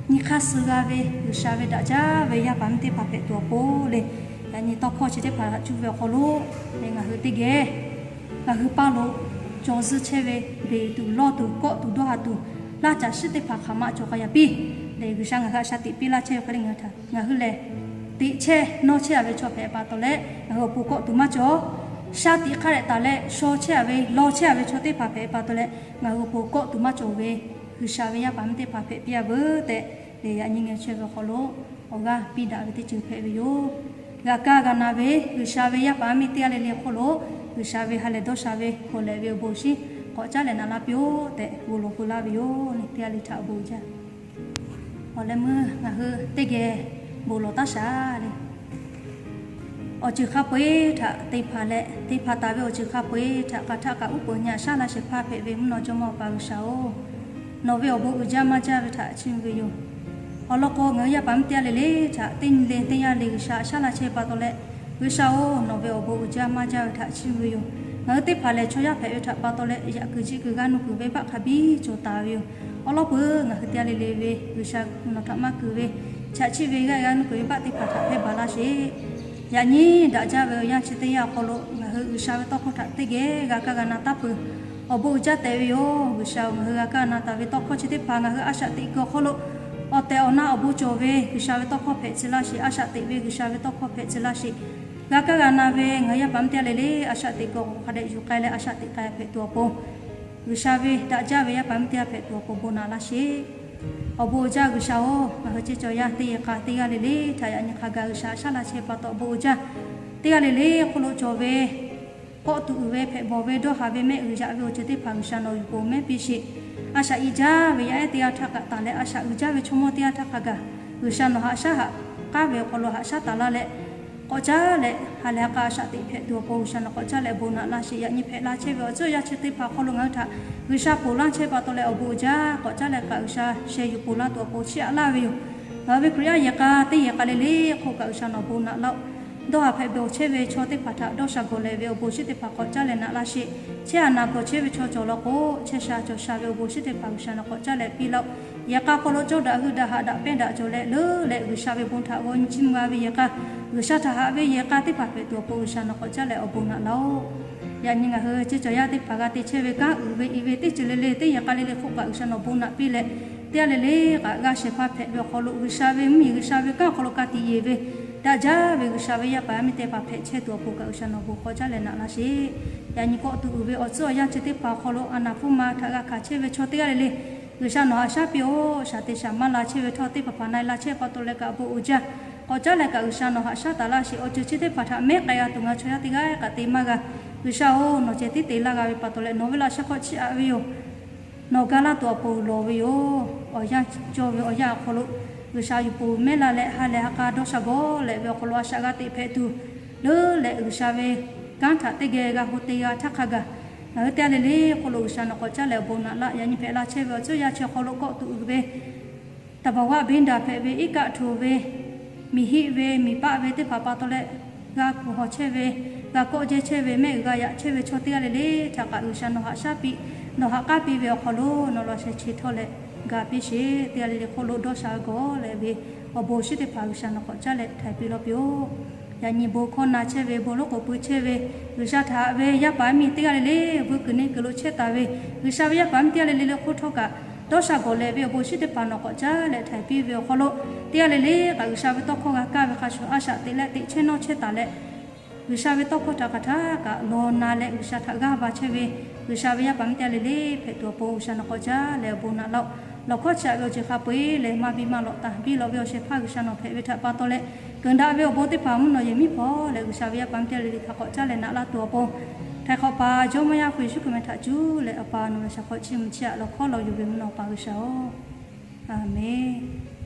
nyi hk'aˇ suh g'a ve, G'uiˬsha ve daꞈ jaˇ ve yaˇ paˍ miˇ teˇ hpaˍ hpehꞈ tuˬ awˬ pon lehˬ, yaꞈ nyi tawˇ hkawˇ chi teˇ hpaˍ htaꞈ cuˇ ve awˬ hk'aw lo lehˬ, ngaˬ hui teˇ geh ngaˬ hui paˇ lo caw zuhˇ chehˇ ve, beˬ tuˬ lawˇ tuˬ kawˆ tuˬ dawˇ haˍ tuˬ laˇ caˬ shiˉ teˇ hpaˍ hk'aˬ ma cawˬ k'a yaꞈ piˇ lehˬ, G'uiˬsha ngaˬ hui htaꞈ sha tiꞈ piˇ laˇ chehˇ ve hk'e le ngaˬ hui htaꞈ ngaˬ hui lehˬ, teꞈ chehˇ nawˇ chehˇ-a ve chaw hpehꞈ pa taw leh, ngaˬ hui awˬ pon kawˆ tuˬ maˇ cawˬ. Sha tiꞈ hk'a dehꞈ taˍ leh shaw chehˇ-a ve, law chehˇ-a ve chaw teˇ hpaˍ hpehꞈ pa taw leh, ngaˬ hui awˬ pon kawˆ tuˬ maˇ cawˬ ve G'uiˬsha ve yaˇ paˍ miˇ teˇ hpaˍ hpehꞈ piˇ-a veuˬ tehꞈ lehˬ, yaꞈ nyi ngaˬ chehˇ ve awˬ hk'aw lo awˬ g'aˇ piˇ daꞈ ve teˇ ceuˬ hpehꞈ ve yoˬ. G'a kaˇ g'a na ve G'uiˬsha ve yaˇ paˍ miˇ teˇ g'aˇ le le awˬ hk'aw lo G'uiˬsha ve ha lehˬ dawˇ sha ve hkawˬ lehꞈ ve awˬ bon shinˉ k'awꞈ caˉ leh naꞈ laˇ piˇ-oˆ tehꞈ bon lawˬ pui laˇ ve yoˬ. Teˇ g'aˇ le htaꞈ awˬ bon uiˍ jaˇ. Awˬ leh meuˇ ngaˬ hui teˇ geh bon lawˬ taˇ shaˍ lehˬ, awˬ ceuˬ hk'a peu-eˬ htaꞈ te hpanˍ leh, te hpanˍ taˍ ve awˬ ceuˬ hk'a peu-eˬ htaꞈ hk'aˬ htaˆ kaꞈ uˉ peunˍ nyi a shaˉ laˇ shehˍ hpaˇ hpehꞈ ve mvuhˇ naw jawˇmawˇ Awˬ pa G'uiˬsha-oˬ, nawˬ ve awˬ bon uiˍ jaˇ maˇ jaˇ ve htaꞈ chiˇ mvuh ve yoˬ. Awˬ lawn k'o, ngaˬ hui yaˇ paˍ miˇ teˇ g'aˇ le le htaꞈ teˇ nyi le teˇ yanˇ le G'uiˬsha a shaˉ laˇ chehˇ pa taw leh, G'uiˬsha-oˬ, nawˬ ve awˬ bon uiˍ jaˇ maˇ jaˇ ve htaꞈ chiˇ mvuh ve yoˬ. Ngaˬ hui teˇ hpaˍ lehˬ, chaw yaˇ hpehꞈ ve htaꞈ pa taw leh yaꞈ kuiˬ jiˆ kuiˬ g'a nuˇ kuiˬ venˇbaˆ hk'a biˇ cawˬ taˍ ve yoˬ. Awˬ lawn peuˬ ngaˬ hui teˇ g'aˇ le le ve G'uiˬsha nawˬ htaꞈ maˇ kuiˬ ve chaꞈ chiˆ ve g'aˇ g'a nuˇ kuiˬ venˇbaˆ teˇ hpaˍ htaꞈ hpehˇ baˬ laˇ sheˍ. Yaꞈ nyi daꞈ jaˇ ve awˬ yanˇ chi teˇ yanˇ awˬ hk'aw lo ngaˬ hui G'uiˬsha ve tawˇ hkawˇ htaꞈ teˇ geh g'a kaˇ g'a na taˉ peuˬ. Awˬ bon uiˍ jaˇ tehꞈ ve yoˬ. G'uiˬsha-oˬ, ngaˬ hui g'a kaˇ g'a na taˍ ve tawˇ hkawˇ chi teˇ hpaˍ ngaˬ hui a shaꞈ teꞈ kuiˬ awˬ hk'aw lo awˬ tehˬ awˬ na awˬ bon cawˬ ve G'uiˬsha ve tawˇ hkawˇ hpehꞈ tcuh laˇ sheˍ. A shaꞈ teꞈ ve G'uiˬsha ve tawˇ hkawˇ hpehꞈ tcuh laˇ sheˍ. G'a kaˇ g'a na ve ngaˬ hui yaˇ paˍ miˇ teˇ g'aˇ le le a shaꞈ teꞈ kuiˬ awˬ hk'aw hk'a dehꞈ yuˬ k'ai leh a shaꞈ teꞈ k'ai hpehꞈ tuˬ awˬ pon, G'uiˬsha ve daꞈ jaˇ ve yaˇ paˍ miˇ teˇ g'aˇ hpehꞈ tuˬ awˬ pon bon naꞈ laˇ sheˍ. Awˬ bon uiˍ jaˇ G'uiˬsha-oˬ, ngaˬ hui ceˇ cawˬ yaˇ teˇ yehˬ k'a teˇ g'aˇ le le htaꞈ yaꞈ nyi hk'a gaˬ G'uiˬsha shaˉ la chehˇ pa taw awˬ bon uiˍ jaˇ. Teˇ g'aˇ le le hk'oˆ lo cawˬ ve, kawˆ tuꞈ uiˍ ve hpehꞈ bawˬ ve dawˇ haˍ ve mehˆ g'uiˬ yaꞈ ve awˬ ceuˬ teˇ hpaˍ G'uiˬsha nawˬ yuˬ pon mehˉ piˇ sheˍ. A shaꞈ i jaˇ ve yaˇ ehˉ teˇ g'aˇ htaˇ kaꞈ taˍ leh a shaꞈ uiˍ jaˇ ve chaw mawˇ teˇ g'aˇ htaˇ hk'a gaˬ G'uiˬsha nawˬ haꞈ shaˉ haꞈ k'aˉ ve awˬ hk'aw lo haꞈ shaˉ taˍ laˇ leh, k'awꞈ caˉ leh ha lehˬ ha k'a a shaꞈ teꞈ hpehꞈ tuˬ awˬ pon G'uiˬsha nawˬ k'awꞈ caˉ leh awˬ bon naꞈ laˇ sheˍ. Yaꞈ nyi hpehꞈ la chehˇ ve awˬ tcuhˉ awˬ yanˇ chi teˇ hpaˍ hk'aw lo ngaˬ hui htaꞈ G'uiˬsha ponˬ laˇ chehˇ pa taw leh awˬ bon uiˍ jaˇ. K'awꞈ caˉ leh kaꞈ G'uiˬsha sheh yuˬ ponˬ laˇ tuˬ awˬ pon chiˇ aꞈ laˇ ve yoˬ. Ngaˬ hui ve Hkriꞈ yaˇ yehˬ k'a teˇ yehˬ k'a le le hk'oˆ kaꞈ G'uiˬsha nawˬ bon naꞈ laˇ-oˆ. Dawˇ haˍ hpehꞈ ve awˬ chehˇ ve chaw teˇ hpaˍ htaꞈ dawˇ sha gawˬ lehˬ ve awˬ bon shiˉ teˇ hpaˍ k'awꞈ caˉ leh naꞈ laˇ sheˍ. Chehˇ a naˬ gawˬ chehˇ ve chaw cawˬ law k'o, chehˇ sha cawˬ sha ve awˬ bon shiˉ teˇ hpaˍ G'uiˬsha nawˬ k'awꞈ caˉ leh piˇ laˇ-oˆ. Yehˬ k'a hk'aw lo cawˇ daꞈ hui daꞈ haꞈ daꞈ pehnˇ daꞈ cawˬ leh leuˉ leh G'uiˬsha ve bon htaꞈ g'aw nyi chiˇ mvuh g'a ve yehˬ k'a, G'uiˬsha htaꞈ haꞈ ve yehˬ k'a teˇ hpaˍ hpehꞈ tuˬ awˬ pon G'uiˬsha nawˬ k'awꞈ caˉ leh awˬ bon naꞈ laˇ-oˆ. Yaꞈ nyi ngaˬ hui ceˇ cawˬ yaˇ teˇ hpaˍ g'a te chehˇ ve kanˉ uiˍ ve i ve teˇ ceuˬ le le teˇ yehˬ k'a le le hk'oˆ kaꞈ G'uiˬsha nawˬ bon naꞈ piˇ leh, teˇ g'aˇ le le kaꞈ g'a shehˍ hpaˇ hpehꞈ ve awˬ hk'aw lo G'uiˬsha ve mvuhˇmiˬ G'uiˬsha ve kanˉ awˬ hk'aw lo ka tiꞈ yeˬ ve, daꞈ jaˇ ve G'uiˬsha ve yaˇ paˍ yaˇ miˇ teˇ hpaˍ hpehꞈ chehˇ tuˬ awˬ pon kaꞈ G'uiˬsha nawˬ bon k'awꞈ caˉ leh naꞈ laˇ sheˍ. Yaꞈ nyi kawˆ tuꞈ uiˍ ve awˬ tcuhˉ awˬ yanˇ chi teˇ hpaˍ awˬ hk'aw lo a naˍ hpfuhˇ ma htaꞈ g'a hkanˍ chehˇ ve chaw teˇ g'aˇ le le G'uiˬsha nawˬ haꞈ shaˉ piˇ-oˆ. Shaˍ te shaˍ maˇ la chehˇ ve htawˇ teˇ hpaˍ hpaˍ na e la chehˇ pa taw leh kaꞈ awˬ bon uiˍ jaˇ. K'awꞈ caˉ leh kaꞈ G'uiˬsha nawˬ haꞈ shaˉ taˍ laˇ sheˍ. Awˬ ceuˬ chi teˇ hpaˍ htaꞈ mehˉ k'ai g'a tuˬ ngaˬ chaw yaˇ teˇ g'aˇ kaꞈ te maˇ g'a. G'uiˬsha-oˬ, nawˬ ceh tiˉ te laˇ g'a ve pa taw leh nawˬ ve laꞈ sheh hk'aw chiˇ aꞈ ve yoˬ. Nawˬ ga laˇ tuˬ awˬ pon lawˬ ve yoˬ. Awˬ yanˇ cawˇ ve awˬ yanˇ awˬ hk'aw lo G'uiˬsha yuˬ pon mehˉ la leh ha lehˬ ha k'a dawˇ sha gawˬ leh ve awˬ hk'aw lo a shaꞈ g'a teꞈ hpehꞈ tuˬ, leuˉ leh G'uiˬsha ve kanˉ htaꞈ teˇ geh g'a ho te g'a htaˇ hk'a gaˬ, ngaˬ hui teˇ g'aˇ le le hk'oˆ lo G'uiˬsha nawˬ k'awꞈ caˉ leh awˬ bon naꞈ laˇ. Yaꞈ nyi hpehꞈ la chehˇ ve awˬ tcuhˉ yaˇ chi awˬ hk'aw lo kawˆ tuꞈ uiˍ ve သဘာဝ beˇ daꞈ hpehꞈ ve iˉ kaˆ hto ve, miˬ hiˆ ve miˬ paˆ ve teˇ hpaˍ pa taw leh g'a kuˬ hawˬ chehˇ ve, g'a kawˆ jehˇ chehˇ ve, mehˆ g'a yaꞈ chehˇ ve chaw teˇ g'aˇ le le htaꞈ kaꞈ G'uiˬsha nawˬ haꞈ shaˉ piˇ, nawˬ haꞈ k'aˉ piˇ ve awˬ hk'aw lo nawˬ laꞈ sheh chi htawˇ leh ga piˇ sheˍ. Teˇ g'aˇ le le hk'oˆ lo dawˇ sha gawˬ leh ve awˬ bon shiˉ teˇ hpaˍ G'uiˬsha nawˬ k'awꞈ caˉ leh htaiˍ piˇ lawˇ piˇ-oˆ. Yaꞈ nyi bon hkawˇ na chehˇ ve, bon lonˉ k'oˍ pui chehˇ ve, G'uiˬsha htaꞈ haꞈ ve yaˇ paˍ yaˇ miˇ teˇ g'aˇ le le veuˇ kuiˬ neˇ kuiˬ lo chehˇ taˍ ve, G'uiˬsha ve yaˇ paˍ yaˇ miˇ teˇ g'aˇ le le le hk'oˆ htawˇ kaꞈ dawˇ sha gawˬ leh ve awˬ bon shiˉ teˇ hpaˍ nawˬ k'awꞈ caˉ leh htaiˍ piˇ ve awˬ hk'aw lo, teˇ g'aˇ le le kaꞈ G'uiˬsha ve tawˇ hkawˇ g'a kaˇ ve hk'a shuˍ a shaꞈ teꞈ leh teꞈ chehˇ nawˇ chehˇ taˍ leh, G'uiˬsha ve tawˇ hkawˇ htaꞈ hk'aˬ htaˇ kaꞈ lawˬ na leh G'uiˬsha htaꞈ g'aˇ va chehˇ ve, G'uiˬsha ve yaˇ paˍ miˇ teˇ g'aˇ le le hpehꞈ tuˬ awˬ pon G'uiˬsha nawˬ k'awꞈ caˉ leh awˬ bon naꞈ laˇ-oˆ. Lawˬ hkawˇ chi aꞈ ve awˬ ceuˬ hk'a peu-eˬ lehˬ maˇ biˇ maˇ lawꞈ taˍ, biˇ lawꞈ ve awˬ shehˍ hpaˇ G'uiˬsha nawˬ hpehꞈ ve htaꞈ pa taw leh, keunˍ daꞈ ve awˬ bon teˇ hpaˍ mvuhˇ naw yehˬ miˉ hpaw leh G'uiˬsha ve yaˇ paˍ miˇ teˇ g'aˇ le le htaꞈ k'awꞈ caˉ leh naꞈ laˇ tuˬ awˬ pon, Htaiˍ hk'awꞈ paˍ Jawˇmawˇ Yaˇ hpu Yeˍsuˆ Hkriꞈ meh htaꞈ cuˇ leh Awˬ pa nawˬ ve shaˍ hk'awꞈ chiˇ mvuh chiˇ aꞈ lawˬ hkawˇ lawˬ yuˬ ve mvuhˇ naw Awˬ pa G'uiˬsha-oˬ, Aˍmenˍ.